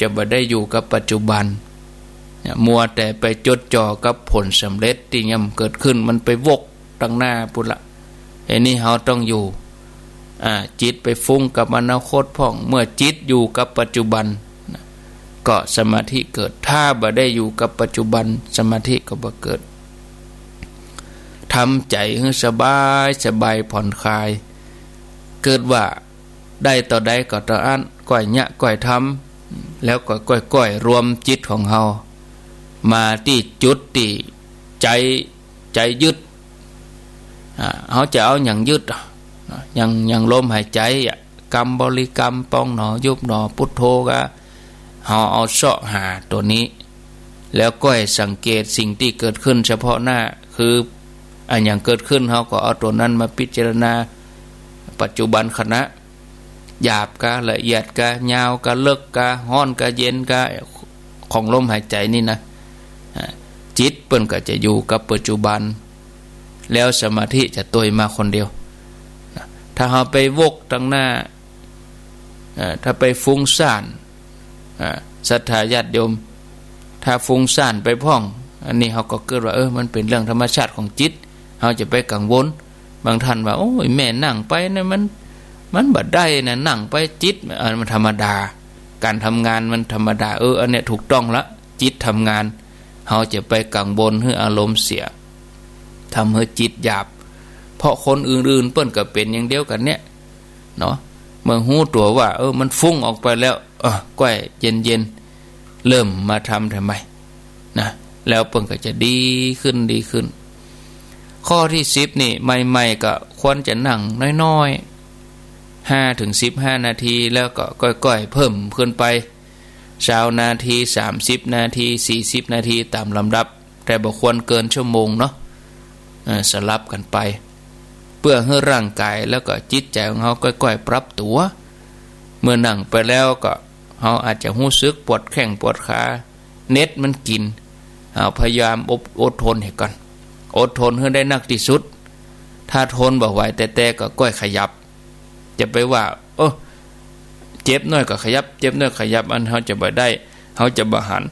จะบ่ได้อยู่กับปัจจุบัน นะ มัวแต่ไปจดจ่อกับผลสำเร็จตี้ยังบ่เกิดขึ้น มันไปวกตังหน้าปู๊นละ อันนี้เฮาต้องอยู่ อ่า จิตไปฟุ้งกับอนาคตพ่อง เมื่อจิตอยู่กับปัจจุบัน นะ ก็สมาธิเกิด ถ้าบ่ได้อยู่กับปัจจุบัน สมาธิก็บ่เกิด ทำใจ๋หื้อสบายสบาย ผ่อนคลาย เกิดว่าได้เต้าใดก็เต้าอั้น ก้อยเยียะก้อยทำ แล้วก็ก้อยๆ รวมจิตของเฮามาตี้จุดตี้ใจ๋ ใจ๋ยึด อ่า เฮาจะเอาหยังยึดอะ นะ อย่าง อย่างลมหายใจ๋อะ กำบริกรรม ปองหนอ ยุบหนอ พุทโธ ก็เฮาเอาเซาะหาตั๋วนี้ แล้วก้อยสังเกตสิ่งตี้เกิดขึ้นเฉพาะหน้า คืออันหยังเกิดขึ้น เฮาก็เอาตั๋วนั้นมาพิจารณา ปัจจุบันขณะ หยาบกา ละเอียดกา ยาวกา เลิกกา ฮ้อนกา เย็นกา ของลมหายใจ๋นี่นะ อ่า จิตเปิ้นก็จะอยู่กับปัจจุบัน แล้วสมาธิจะตวยมาคนเดียว นะ ถ้าเฮาไปวกตังหน้า เอ่อ ถ้าไปฟุ้งซ่าน อ่า ศรัทธาญาติโยม ถ้าฟุ้งซ่านไปพ่อง อันนี้เฮาก็กึ๊ดว่า เออ มันเป๋นเรื่องธรรมชาติของจิต เฮาจะไปกังวล บางท่านว่า โอ้ย แม่นั่งไปนะ มัน มันบ่ได้นะ นั่งไปจิต เออ มันธรรมดา ก๋านทำงานมันธรรมดา เออ อันเนี้ยถูกต้องละ จิตทำงาน เฮาจะไปกังวลหื้ออารมณ์เสีย ทำหื้อจิตหยาบ เพราะคนอื่นๆ เปิ้นก็เป๋นอย่างเดียวกั๋นเนี่ย เนาะ เมื่อฮู้ตั๋วว่า เออ มันฟุ้งออกไปแล้ว เออ ก้อยเย็นๆ เริ่มมาทำใหม่นะ แล้วเปิ้นก็จะดีขึ้น ดีขึ้น ข้อตี้สิบนี่ ใหม่ๆ ก็ควรจะนั่งน้อยๆ ห้าถึงสิบห้านาที แล้วก็ก้อยๆ เพิ่มขึ้นไป ซาวนาที สามสิบนาที สี่สิบนาที ต๋ามลำดับ แต่บ่ควรเกินชั่วโมงเนาะ เอ่อ สลับกั๋นไป เปื้อหื้อร่างก๋ายแล้วก็จิตใจ๋ของเฮาก้อยๆ ปรับตั๋ว เมื่อนั่งไปแล้วก็เฮาอาจจะฮู้สึกปวดแข้งปวดขา เน็ตมันกิ๋น เฮาพยายามอด อดทนหื้อก่อน อดทนหื้อได้นักตี้สุด ถ้าทนบ่ไหวแต๊ๆ ก็ก้อยขยับ จะไปว่า เออ เจ็บน้อยก็ขยับ เจ็บน้อยขยับ อันเฮาจะบ่ได้ เฮาจะบ่หัน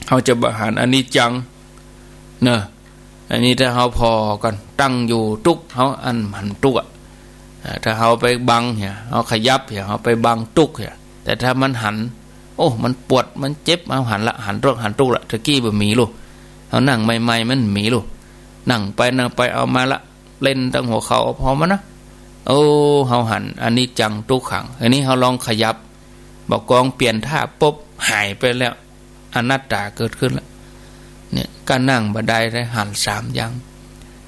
เฮาจะบ่หันอนิจจัง เนาะ อันนี้ถ้าเฮาผ่อก่อน ตั้งอยู่ตุ๊ก เฮาอันหันตุ๊กอะ อ่า ถ้าเฮาไปบังเนี่ย เฮาขยับเนี่ย เฮาไปบังตุ๊กเนี่ย แต่ถ้ามันหัน โอ้ มันปวด มันเจ็บ เฮาหันละ หันตุ๊ก หันตุ๊กละ ตะกี้บ่มีลูก เฮานั่งใหม่ๆ มันมีลูก นั่งไปนั่งไป เอามาละ เล่นตังหัวเข่า เอาผ่อมานะ โอ้ เฮาหันอนิจจังทุกขัง อันนี้เฮาลองขยับ บ่กองเปลี่ยนท่าปุ๊บ หายไปแล้ว อนัตตาเกิดขึ้นแล้ว เนี่ย ก้านั่งบ่ได้เลย หันสามอย่าง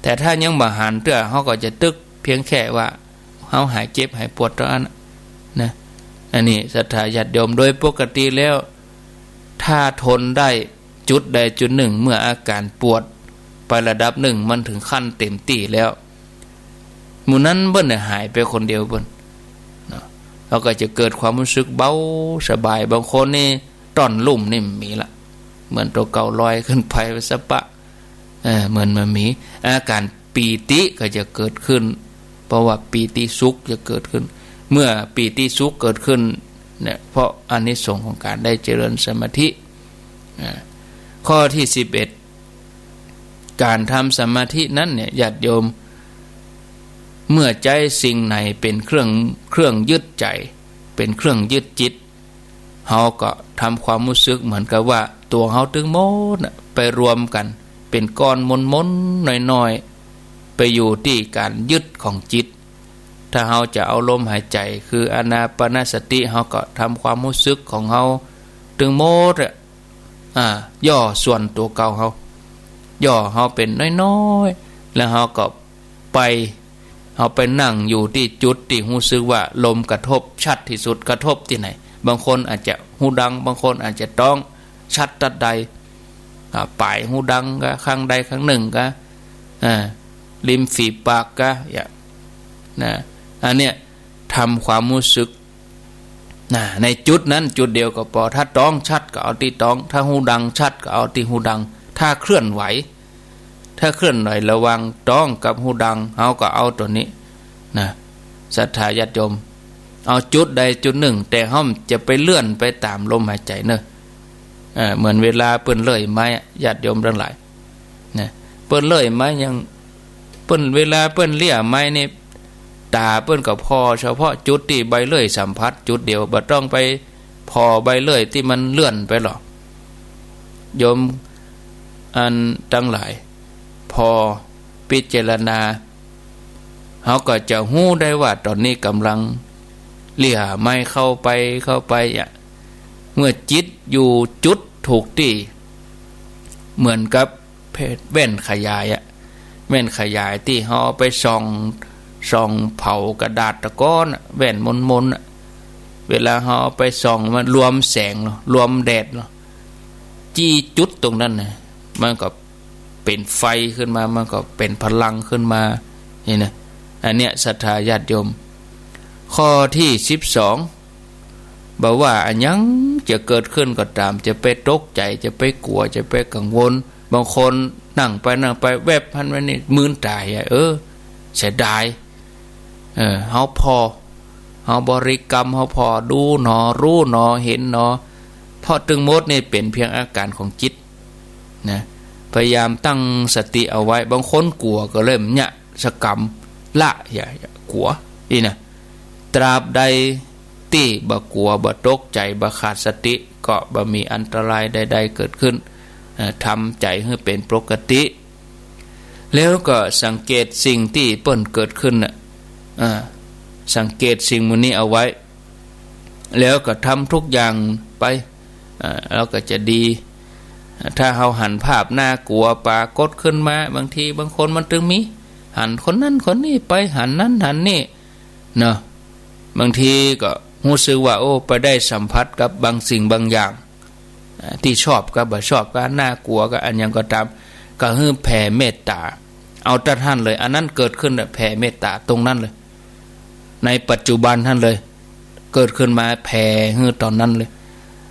แต่ถ้ายังบ่หันเตื้อ เฮาก็จะตึก เพียงแค่ว่า เฮาหายเจ็บหายปวดเต้าอั้นนะ อันนี้ศรัทธาญาติโยม โดยปกติแล้ว ถ้าทนได้จุดใดจุดนึ่ง เมื่ออาก๋านปวดไประดับนึ่ง มันเถิงขั้นเต๋มตี้แล้ว หมู่นั้นเปิ้นเนี่ยหายไปคนเดียวเปิ้น เนาะ เฮาก็จะเกิดความฮู้สึกเบาสบาย บางคนนี่ต้อนลุ่มนี่มีละ เหมือนตั๋วเก่าลอยขึ้นไปสะปะ เออ เหมือนมันมี อาก๋านปีติก็จะเกิดขึ้น เพราะว่าปีติสุขจะเกิดขึ้น เมื่อปีติสุขเกิดขึ้นเนี่ย เพราะอานิสงส์ของก๋านได้เจริญสมาธิ อ่า ข้อตี้สิบเอ็ด ก๋านทำสมาธินั้นเนี่ย ญาติโยม เมื่อใจ๊สิ่งไหนเป๋นเครื่อง เครื่องยึดใจ๋ เป๋นเครื่องยึดจิต เฮาก็ทำความฮู้สึกเหมือนกับว่าตั๋วเฮาตึงหมดน่ะ ไปรวมกั๋นเป๋นก้อนมนๆ น้อยๆ ไปอยู่ตี้ก๋านยึดของจิต ถ้าเฮาจะเอาลมหายใจ๋ คืออานาปานสติ เฮาก็ทำความฮู้สึกของเฮาตึงหมดอะ อ่า ย่อส่วนตั๋วเก่าเฮา ย่อเฮาเป๋นน้อยๆ แล้วเฮาก็ไป เฮาไปนั่งอยู่ตี้จุดตี้ฮู้สึกว่าลมกระทบชัดตี้สุด กระทบตี้ไหน บางคนอาจจะฮูดัง บางคนอาจจะต๊องชัดตัดใด อ่า ป๋ายฮูดังก็ข้างใดข้างนึ่งก็ อ่า ริมฝีปากก็ อย่าง นะ อันเนี้ยทำความฮู้สึก นะ ในจุดนั้นจุดเดียวก็ปอ ถ้าต๊องชัดก็เอาตี้ต๊อง ถ้าฮูดังชัดก็เอาตี้ฮูดัง ถ้าเคลื่อนไหว ถ้าเคลื่อนไหวระหว่างต๊องกับฮูดัง เฮาก็เอาตั๋วนี้นะ ศรัทธาญาติโยม เอาจุดใดจุดนึ่ง แต่เฮาจะไปเลื่อนไปต๋ามลมหายใจ๋เนาะ เอ่อ เหมือนเวลาเปิ้นเลื่อยไม้อะ ญาติโยมตังหลาย นะ เปิ้นเลื่อยไม้ยัง เปิ้น เวลาเปิ้นเลื่อยไม้นี่ ต๋าเปิ้นก็ผ่อเฉพาะจุดตี้ใบเลื่อยสัมผัสจุดเดียว บ่ต้องไปผ่อใบเลื่อยตี้มันเลื่อนไปหรอก โยมอันตังหลาย ผ่อพิจารณา เฮาก็จะฮู้ได้ว่าต๋อนนี้ก่ำลัง เลื่อยไม้เข้าไป เข้าไปอะ เมื่อจิตอยู่จุดถูกตี้ เหมือนกับแว่นขยายอะ แว่นขยายตี้เฮาเอาไปส่อง ส่องเผากระดาษตะกอนอะ แว่นมนๆอะ เวลาเฮาเอาไปส่องมันรวมแสงเนาะ รวมแดดเนาะ จี้จุดตรงนั้นนะ มันก็เป๋นไฟขึ้นมา มันก็เป๋นพลังขึ้นมา นี่นะ อันเนี้ยศรัทธาญาติโยม ข้อตี้สิบสอง บ่ว่าอะหยังจะเกิดขึ้นก็ต๋าม จะไปตกใจ๋ จะไปกั๋ว จะไปกังวล บางคนนั่งไปนั่งไปแวบหันมานี่มืนต๋าอะ เออ เสียดาย เออ เฮาผ่อ เฮาบริกรรม เฮาผ่อ ดูหนอ ฮู้หนอ หันหนอ เพราะตึงหมดนี่เป๋นเปียงอาก๋านของจิตนะ พยายามตั้งสติเอาไว้ บางคนกั๋วก็เลยเยียะสะก๋ำ ละ อย่า อย่ากั๋ว นี่นะ ตราบใดตี้บ่กั๋ว บ่ตกใจ๋ บ่ขาดสติ ก็บ่มีอันตรายใดๆเกิดขึ้น เอ่อ ทำใจ๋หื้อเป๋นปกติ แล้วก็สังเกตสิ่งตี้เปิ้นเกิดขึ้นน่ะ อ่า สังเกตสิ่งหมู่นี้เอาไว้ แล้วก็ทำทุกอย่างไป อ่า แล้วก็จะดี ถ้าเฮาหันภาพน่ากั๋วปรากฏขึ้นมา บางทีบางคนมันตึงมี หันคนนั้นคนนี้ไป หันนั้นหันนี่ เนาะ บางทีก็ฮู้สึกว่า โอ้ ไปได้สัมผัสกับบางสิ่งบางอย่าง อ่า ตี้ชอบกับบ่ชอบ กับน่ากั๋วกับอะหยังก็ต๋าม ก็หื้อแผ่เมตต๋า เอาตั๊ดหั้นเลย อันนั้นเกิดขึ้นน่ะ แผ่เมตต๋าตรงนั้นเลย ในปัจจุบันหั้นเลย เกิดขึ้นมาแผ่หื้อต๋อนนั้นเลย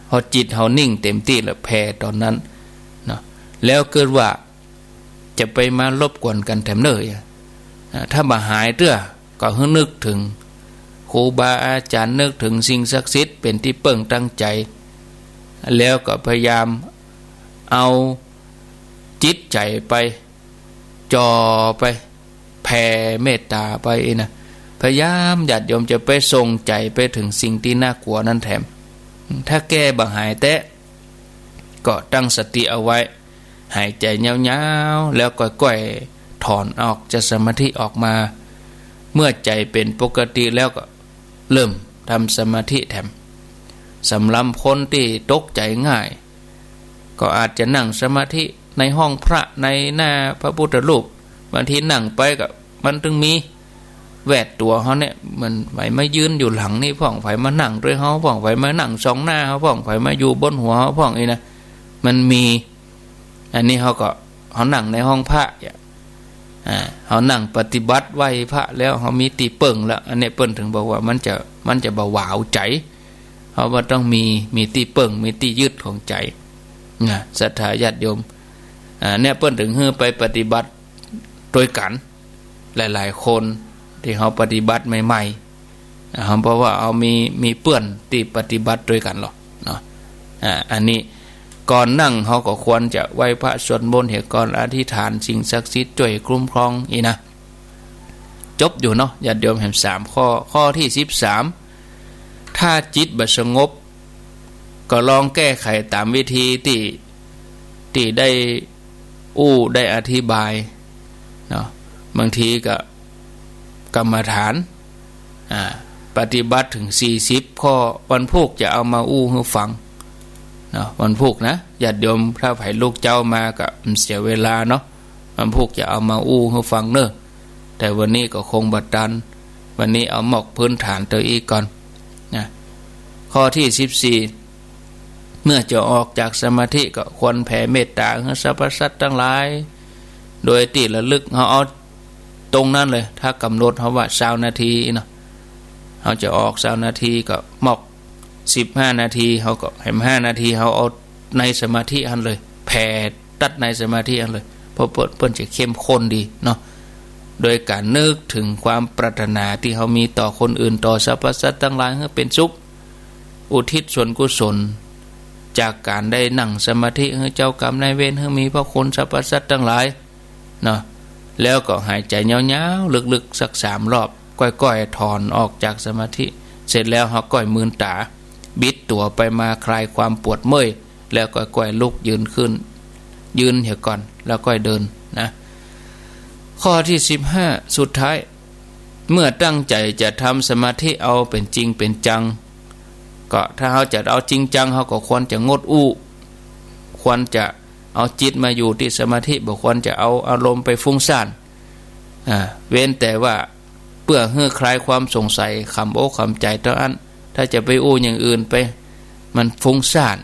พอจิตเฮานิ่งเต็มตี้แล้วแผ่ต๋อนนั้นเนาะ แล้วเกิดว่า จะไปมารบกวนกั๋นแถมเน่อ อ่า ถ้าบ่หายเตื้อ ก็หื้อนึกเถิงครูบาอาจ๋ารย์ นึกเถิงสิ่งศักดิ์สิทธิ์เป๋นตี้เปิ้งตั้งใจ๋ แล้วก็พยายามเอาจิตใจ๋ไป จ่อไป แผ่เมตต๋าไปนะ พยายามญาติโยมจะไปส่งใจ๋ไปเถิงสิ่งตี้น่ากั๋วนั้นแถม ถ้าแก้บ่หายแต๊ ก็ตั้งสติเอาไว้ หายใจ๋ยาวๆ แล้วก้อยๆ ถอนออกจากสมาธิออกมา เมื่อใจ๋เป๋นปกติแล้วก็เริ่มทำสมาธิแถม สำหรับคนตี้ตกใจ๋ง่าย ก็อาจจะนั่งสมาธิในห้องพระ ในหน้าพระพุทธรูป บางทีนั่งไปก็มันตึงมีแวดตั๋วเฮาเนี่ย มันใผมายืนอยู่หลังนี่พ่อง ใผมานั่งตวยเฮาพ่อง ใผมานั่งส่องหน้าเฮาพ่อง ใผมาอยู่บนหัวเฮาพ่อง นี่นะ มันมี อันนี้เฮาก็ เฮานั่งในห้องพระเนี่ย อ่า เฮานั่งปฏิบัติไหว้พระแล้ว เฮามีตี้เปิ้งแล้ว อันนี้เปิ้นถึงบอกว่ามันจะ มันจะบ่หวาวใจ๋ เฮาบ่ต้องมี มีตี้เปิ้ง มีตี้ยึดของใจ๋ นะ ศรัทธาญาติโยม อ่า เนี่ยเปิ้นถึงหื้อไปปฏิบัติตวยกั๋น หลายๆ คนตี้เฮาปฏิบัติใหม่ๆ อ่า เพราะว่าเฮามี มีเปื้อนตี้ปฏิบัติตวยกั๋นหรอกเนาะ อ่า อันนี้ก่อนนั่งเฮาก็ควรจะไหว้พระสวดมนต์เหียก่อน อธิษฐานสิ่งศักดิ์สิทธิ์จ้วยคุ้มครอง อี้นะ จบอยู่เนาะ ญาติโยมแหมสามข้อ ข้อตี้สิบสาม ถ้าจิตบ่สงบ ก็ลองแก้ไขต๋ามวิธีตี้ ตี้ได้อู้ได้อธิบายเนาะ บางทีก็กรรมฐาน อ่า ปฏิบัติเถิงสี่สิบข้อ วันพูกจะเอามาอู้หื้อฟังเนาะ วันพูกนะ ญาติโยม ถ้าใผลุกเจ๊ามาก็เสียเวลาเนาะ วันพูกจะเอามาอู้หื้อฟังเน่อ แต่วันนี้ก็คงบ่ตัน วันนี้เอาหมอกพื้นฐานเต้าอี้ก่อนนะ ข้อตี้สิบสี่ เมื่อจะออกจากสมาธิก็ควรแผ่เมตต๋าหื้อสรรพสัตว์ตังหลาย โดยตี้ระลึก เฮาเอาตรงนั้นเลย ถ้ากำหนดเฮาว่าซาวนาทีเนาะ เฮาจะออกซาวนาทีก็หมอกสิบห้านาที เฮาก็แหมห้านาที เฮาเอาในสมาธิหั้นเลย แผ่ ตั๊ดในสมาธิอันเลย เพราะเปิ้น เปิ้นจะเข้มข้นดีเนาะ โดยก๋านนึกเถิงความปรารถนาตี้เฮามีต่อคนอื่น ต่อสรรพสัตว์ตังหลายหื้อเป๋นสุข อุทิศส่วนกุศล จากก๋านได้นั่งสมาธิหื้อเจ้ากรรมนายเวร หื้อมีพระคุณสรรพสัตว์ตังหลายเนาะ แล้วก็หายใจ๋ยาวๆ ลึกๆ สักสามรอบ ก้อยๆ ถอนออกจากสมาธิ เสร็จแล้วเฮาก้อยมืนต๋า บิดตั๋วไปมาคลายความปวดเมื่อย แล้วก็ก้อยลุกยืนขึ้น ยืนเหียก่อน แล้วก้อยเดินนะ ข้อตี้สิบห้า สุดท้าย เมื่อตั้งใจ๋จะทำสมาธิเอาเป๋นจริงเป๋นจัง ก็ถ้าเฮาจะเอาจริงจัง เฮาก็ควรจะงดอู้ ควรจะเอาจิตมาอยู่ตี้สมาธิ บ่ควรจะเอาอารมณ์ไปฟุ้งซ่าน อ่า เว้นแต่ว่าเปื้อหื้อคลายความสงสัย ขำอกขำใจ๋เต้าอั้น ถ้าจะไปอู้อย่างอื่นไป มันฟุ้งซ่าน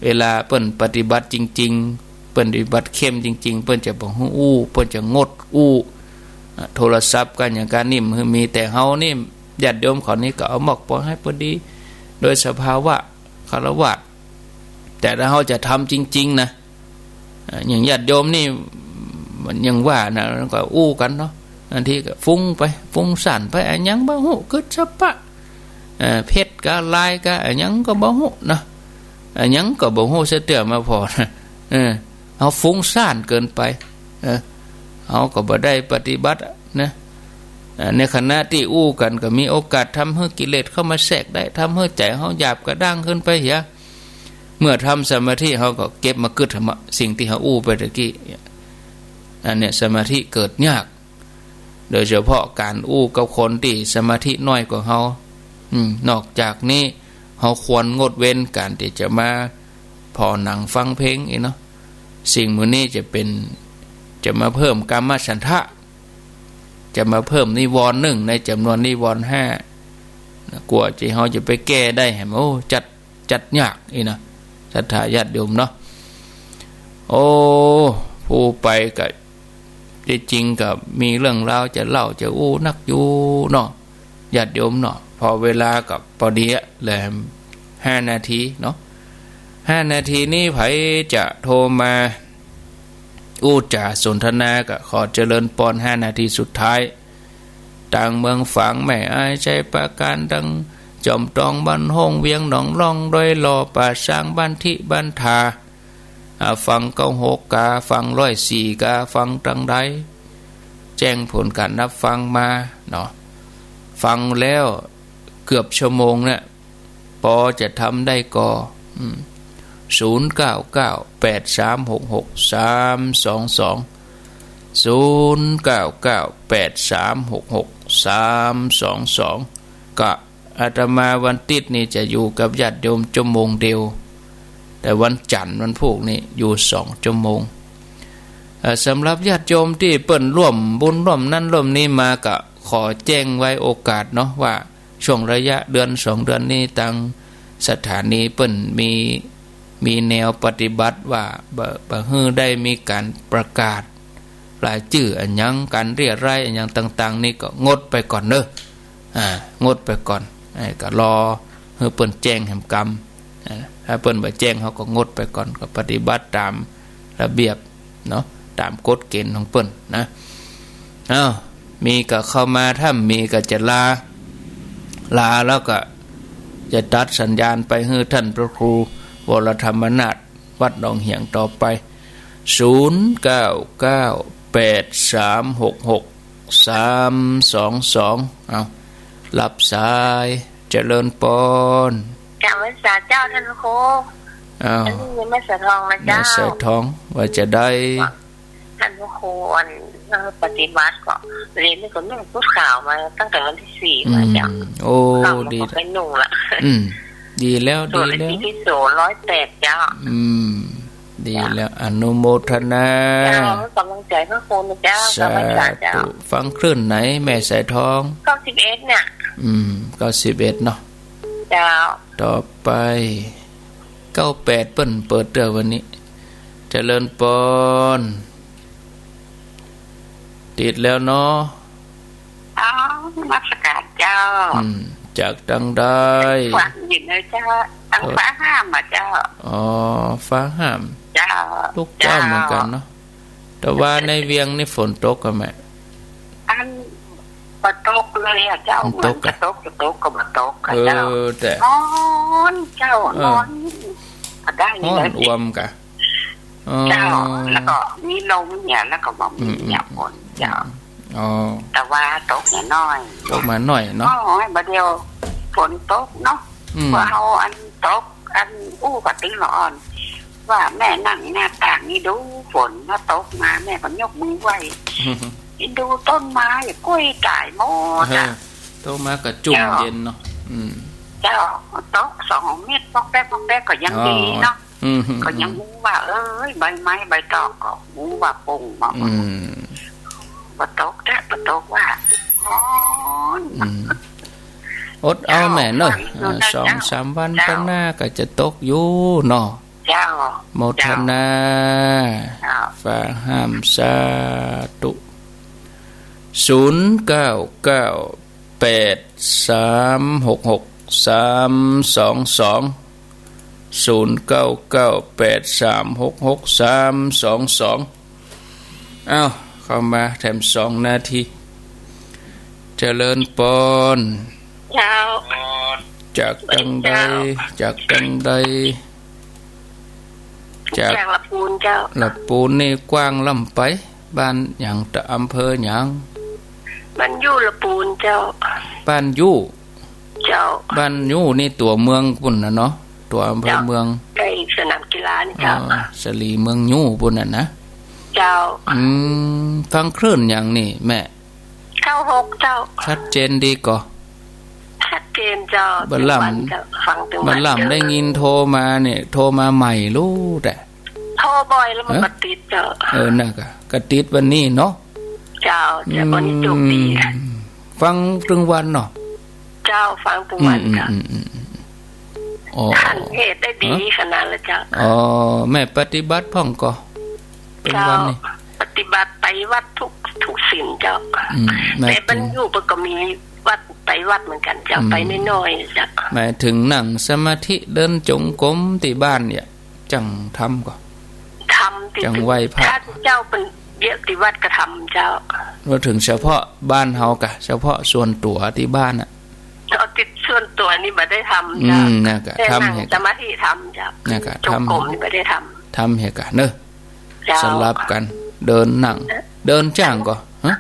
เวลาเปิ้นปฏิบัติจริงๆ เปิ้นปฏิบัติเข้มจริงๆ เปิ้นจะบ่หื้ออู้ เปิ้นจะงดอู้ อ่ะ โทรศัพท์กั๋นอย่างกั๋นนี่ มีแต่เฮานี่ ญาติโยมเขานี่ก็เอามอกปอหื้อปอดี โดยสภาวะฆราวาส แต่ถ้าเฮาจะทำจริงๆ นะ อ่ะ อย่างญาติโยมนี่ มันยังว่านะ ก็อู้กั๋นเนาะ บางทีก็ฟุ้งไป ฟุ้งซ่านไป อะหยังบ่ฮู้ กึ๊ดสะปะ เอ่อ เฟซกา ไลน์กา อะหยังก็บ่ฮู้เนาะ อะหยังก็บ่ฮู้เสียเตื้อมาผ่อนะ เออ เฮาฟุ้งซ่านเกินไป เออ เฮาก็บ่ได้ปฏิบัตินะ เอ่อ ในขณะตี้อู้กั๋นก็มีโอกาสทำหื้อกิเลสเข้ามาแทรกได้ ทำหื้อใจ๋เฮาหยาบกระด้างขึ้นไปเหีย เมื่อทำสมาธิเฮาก็เก็บมากึ๊ดธรรมะ สิ่งตี้เฮาอู้ไปตะกี้ อันเนี้ยสมาธิเกิดยาก โดยเฉพาะก๋านอู้กับคนตี้สมาธิน้อยกว่าเฮา อืม นอกจากนี้เฮาควรงดเว้นก๋านตี้จะมาผ่อหนังฟังเพลงอีกเนาะ สิ่งหมู่นี้จะเป๋น จะมาเพิ่มกามฉันทะ จะมาเพิ่มนิวรณ์นึ่งในจ๋ำนวนนิวรณ์ห้า กว่าตี้เฮาจะไปแก้ได้แหม โอ้ จัด จัดยากอีกนะ ศรัทธาญาติโยมเนาะ โอ้ อู้ไปก็ ตี้จริงก็มีเรื่องราวจะเล่าจะอู้นักอยู่เนาะ ญาติโยมเนาะ ผ่อเวลาก็ปอดีอะ เหลือห้านาทีเนาะ ห้านาทีนี้ใผจะโทรมาอู้จ๋าสนทนาก็ขอเจริญปอนห้านาทีสุดท้าย ตังเมืองฝาง แม่อาย ชัยปราการ ตังจอมตอง บ้านโฮ่ง เวียงหนองล่อง ดอยหล่อ ป่าซาง บ้านทิ บ้านทา อ่า ฟังเก้าหกกา ฟังร้อยสี่กา ฟังตังใด แจ้งผลก๋านรับฟังมาเนาะ ฟังแล้วเกือบชั่วโมงเนี่ย ปอจะทำได้ก่อ อืม ศูนย์เก้าเก้า แปดสามหกหก สามสองสอง ศูนย์เก้าเก้า แปดสามหกหก สามสองสอง ก็ อาตมาวันติ๊ดนี่จะอยู่กับญาติโยมชั่วโมงเดียว แต่วันจันทร์วันพูกนี่อยู่สองชั่วโมง เอ่อ สำหรับญาติโยมตี้เปิ้นร่วมบุญร่วมนั้นร่วมนี้มา ก็ขอแจ้งไว้โอกาสเนาะ ว่าช่วงระยะเดือนสองเดือนนี้ ตางสถานีเปิ้นมี มีแนวปฏิบัติว่า บ่ บ่หื้อได้มีก๋านประกาศรายจื้ออะหยัง ก๋านเรียรายอะหยังต่างๆ นี่ก็งดไปก่อนเนาะ อ่า งดไปก่อน ไอ้ ก็รอหื้อเปิ้นแจ้งแหมกำ อ่า ถ้าเปิ้นบ่แจ้ง เฮาก็งดไปก่อน ก็ปฏิบัติต๋ามระเบียบเนาะ ต๋ามกฎเกณฑ์ของเปิ้นนะ อ้าว มีก็เข้ามา ถ้าบ่มีก็จะลา ลาแล้วก็จะตัดสัญญาณไปหื้อต้านพระครูวรธรรมนาถ วัดหนองเหียงต่อไป ศูนย์เก้าเก้า แปดสามหกหก สามสองสอง เอา รับสาย เจริญปอน กราบนมัสการเจ้าต้านพระครู อ้าว อันนี้แม่สายทองนะเจ้า แม่สายทอง ว่าจะได้ ต้านพระครู อัน เอ่อ ปฏิบัติก็ เดี๋ยวนี้ก็นุ่งชุดขาวมาตั้งแต่วันตี้สี่มาเจ้า อืม โอ้ ข้าวมันก็ ดีละ ไปนุ่งละ อืม ดีแล้ว ส่วน ดีแล้ว ตี้โสร้อยแปดเจ้า อืม ดีแล้ว อนุโมทนา เจ้า ให้ก๋ำลังใจ๋พระครูนะเจ้า สาธุ กราบนมัสการเจ้า ฟังคลื่นไหนแม่สายทอง เก้าสิบเอ็ดเนี่ย อืม เก้าสิบเอ็ดเนาะ เจ้า ต่อไป เก้าแปดเปิ้นเปิดเตื้อวันนี้ เจริญปอน ติดแล้วเนาะ อ้าว นมัสการเจ้า อืม จากตางใด ฟังอยู่นะเจ้า ตาง เออ ฟ้าห้ามอะเจ้า อ๋อ ฟ้าห้าม เจ้า ลูกเจ้า เจ้า เหมือนกั๋นเนาะ แต่ว่าในเวียงนี่ฝนตกก่อแม่ อัน บ่ตกเลยอะเจ้า บ่ตกอะ เหมือนจะตก จะตกก็บ่ตกอะเจ้า เออ แต่ ฮ้อนเจ้า เออ ฮ้อน ก็ได้ ฮ้อน เลย อ่วมก่อ อ๋อ เจ้า แล้วก็มีลมเนี่ย แล้วก็บ่มี อืม เนี่ย อืม ฝนเจ้า อืม อ๋อ แต่ว่าตกน้อยๆ ตกมาน้อยเนาะ โอ้ย บ่าเดี่ยวฝนตกเนาะ อืม ว่าเฮาอันตก อันอู้กับตึงละอ่อน ว่าแม่นั่งหน้าต่างนี่ดูฝนมาตกมา แม่ก็ยกมือไหว้ ดูต้นไม้ ก๊วยต๋ายหมด เออ อะ ตกมาก็จุ่ม เจ้า เย็นเนาะ อืม เจ้า ตกสองเม็ด ป๊อกแป๊ก ป๊อกแป๊ก ก็ยังดีเนาะ อ๋อ อืม ก็ยังฮู้ว่า เอ้ย ใบไม้ใบตองก็ฮู้ว่าโป่งมา อืม บ่ตกแต๊ บ่ตกว่า ฮ้อน อืม อดเอาแม่เนาะ เจ้า อ่า สองสามวัน เจ้า ข้างหน้าก็จะตกอยู่เนาะ เจ้า โมทนา เจ้า ฟ้าห้าม สาธุ ศูนย์เก้าเก้าแปดสามหกหกสามสองสอง ศูนย์เก้าเก้าแปดสามหกหกสามสองสอง อ้าว เข้ามาแถมสองนาที เจริญปอน เจ้า จากตังใด เจ้า จากตังใด จาก จากละปูนเจ้า ละปูนนี่กว้างล้ำไป บ้านหยัง อำเภอหยัง บ้านยู่ละปูนเจ้า บ้านยู่ เจ้า บ้านยู่นี่ตั๋วเมืองปู้นน่ะเนาะ ตั๋วอำเภอ เจ้า เมือง ใกล้สนามกีฬานี่เจ้า อ๋อ สลีเมืองยู่ปู้นน่ะนะ เจ้า อืม ฟังคลื่นหยังนี่แม่ เก้าหกเจ้า ชัดเจนดีก่อ ชัดเจนเจ้า บ่าล่ำ ตึงวันเจ้า ฟังตึงวัน บ่าล่ำ เจ้า ได้ยินโทรมาเนี่ย โทรมาใหม่ลู้แต่ โทรบ่อยแล้วมัน ฮะ บ่ติดเจ้า เออ นั่นก็ ก็ติดวันนี้เนาะ เจ้า เจ้า วันนี้โชคดี อืม ฟังตึงวันเนาะ เจ้า ฟังตึงวันเจ้า อืม อืม อืม อืม อ๋อ หันเหตุได้ดี ฮะ ขนาดละเจ้า อ๋อ แม่ปฏิบัติพ่องก่อ ตึงวันนี่ เจ้า ปฏิบัติไปวัดทุก ทุกศีลเจ้า อืม แต่บ้านยู่เปิ้นก็มีวัด ไปวัดเหมือนกันเจ้า อืม ไปน้อยๆเจ้า หมายถึงนั่งสมาธิเดินจงกรมตี้บ้านเนี่ย จั่งทำก่อ ทำตี้ จั่งไหว้พระ ถ้าเจ้าเปิ้นเยียะตี้วัดก็ทำเจ้า ว่าถึงเฉพาะบ้านเฮากะ เฉพาะส่วนตั๋วตี้บ้านน่ะ เอาตี้ส่วนตั๋วนี่บ่ได้ทำเจ้า อืม นั่นกะ แต่นั่ง ทำเหตุ สมาธิทำเจ้า นั่นกะ จงกรม ทำ นี่บ่ได้ทำ ทำเหตุกะเนอะ เจ้า สลับกั๋น เดินนั่ง เดินจ้างก่อ ฮะ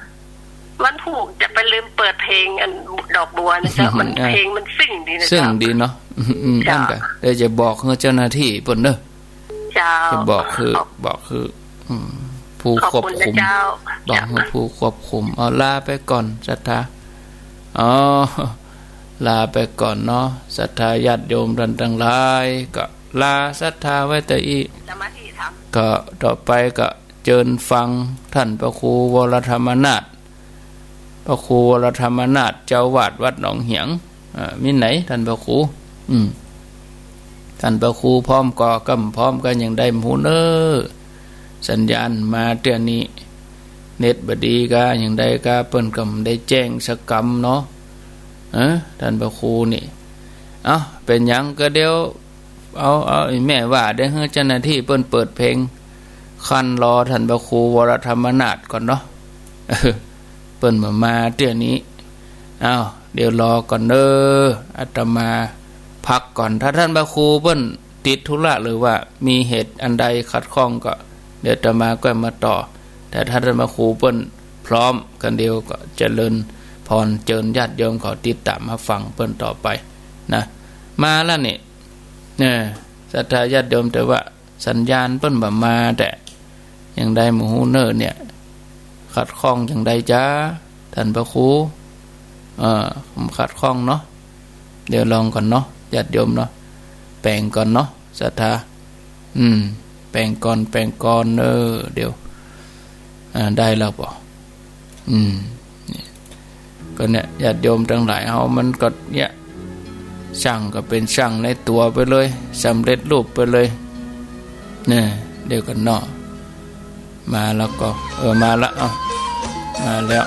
วันพูกจะไปลืมเปิดเพลงอันดอกบัวนะเจ้า มัน เออ เพลงมันซิ่งดีนะ ซิ่ง เจ้า ดีเนาะ อืม อืม เจ้า นั่นกะ เดี๋ยวจะบอกหื้อเจ้าหน้าตี้เปิ้นเนอะ เจ้า จะบอกหื้อ บอกหื้อ อืม ผู้ควบคุม ขอบคุณนะเจ้า บอกหื้อ เจ้า ผู้ควบคุม เอา ลาไปก่อน ศรัทธา อ๋อ ลาไปก่อนเนาะ ศรัทธาญาติโยมต้านตังหลาย ก็ลาศรัทธาไว้แต่อี้ สมาธิธรรม ก็ต่อไปก็เจิญฟังต้านพระครูวรธรรมนาถ พระครูวรธรรมนาถ เจ้าอาวาสวัดหนองเหียง อ่า มีไหนต้านพระครู อืม ต้านพระครูพร้อมก่อ กำพร้อมก็ยังได้หมู่เน้อ สัญญาณมาเตื้อนี้ เน็ตบ่ดีก็ยังได้ก็ เปิ้นก็บ่ได้แจ้งสักกำเนาะ เออ ต้านพระครูนี่ เอ้า เป๋นหยังก็เดี๋ยว เอา เอา แม่ว่าเดี๋ยวหื้อเจ้าหน้าตี้เปิ้นเปิดเพลง คั่นรอต้านพระครูวรธรรมนาถก่อนเนาะ เปิ้นบ่มาเตื้อนี้ อ้าว เดี๋ยวรอก่อนเน้อ อาตมาพักก่อน ถ้าต้านพระครูเปิ้นติดธุระหรือว่ามีเหตุอันใดขัดข้องก็ เดี๋ยวอาตมาก็มาต่อ แต่ถ้าต้านพระครูเปิ้นพร้อม ก็เดี๋ยวก็เจริญพรเจิญญาติโยมเขาติดต๋ามมาฟังเปิ้นต่อไปนะ มาแล้วนี่ เนี่ย ศรัทธาญาติโยม แต่ว่าสัญญาณเปิ้นบ่มา แต่ยังได้บ่ฮู้เน้อเนี่ย ขัดข้องจั่งใดจ๊ะ ต้านพระครู เอ่อ ขัดข้องเนาะ เดี๋ยวลองก่อนเนาะ ญาติโยมเนาะ แป๋งก่อนเนาะ ศรัทธา อืม แป๋งก่อน แป๋งก่อน เออ เดี๋ยว อ่า ได้แล้วบ่ อืม เนี่ย ก็เนี่ย ญาติโยมตังหลายเฮามันก็เนี่ย ช่างก็เป๋นช่างในตั๋วไปเลย สำเร็จรูปไปเลย เนี่ย เดี๋ยวก่อนเนาะ มาแล้วก็ เออ มาละ เอ้า มาแล้ว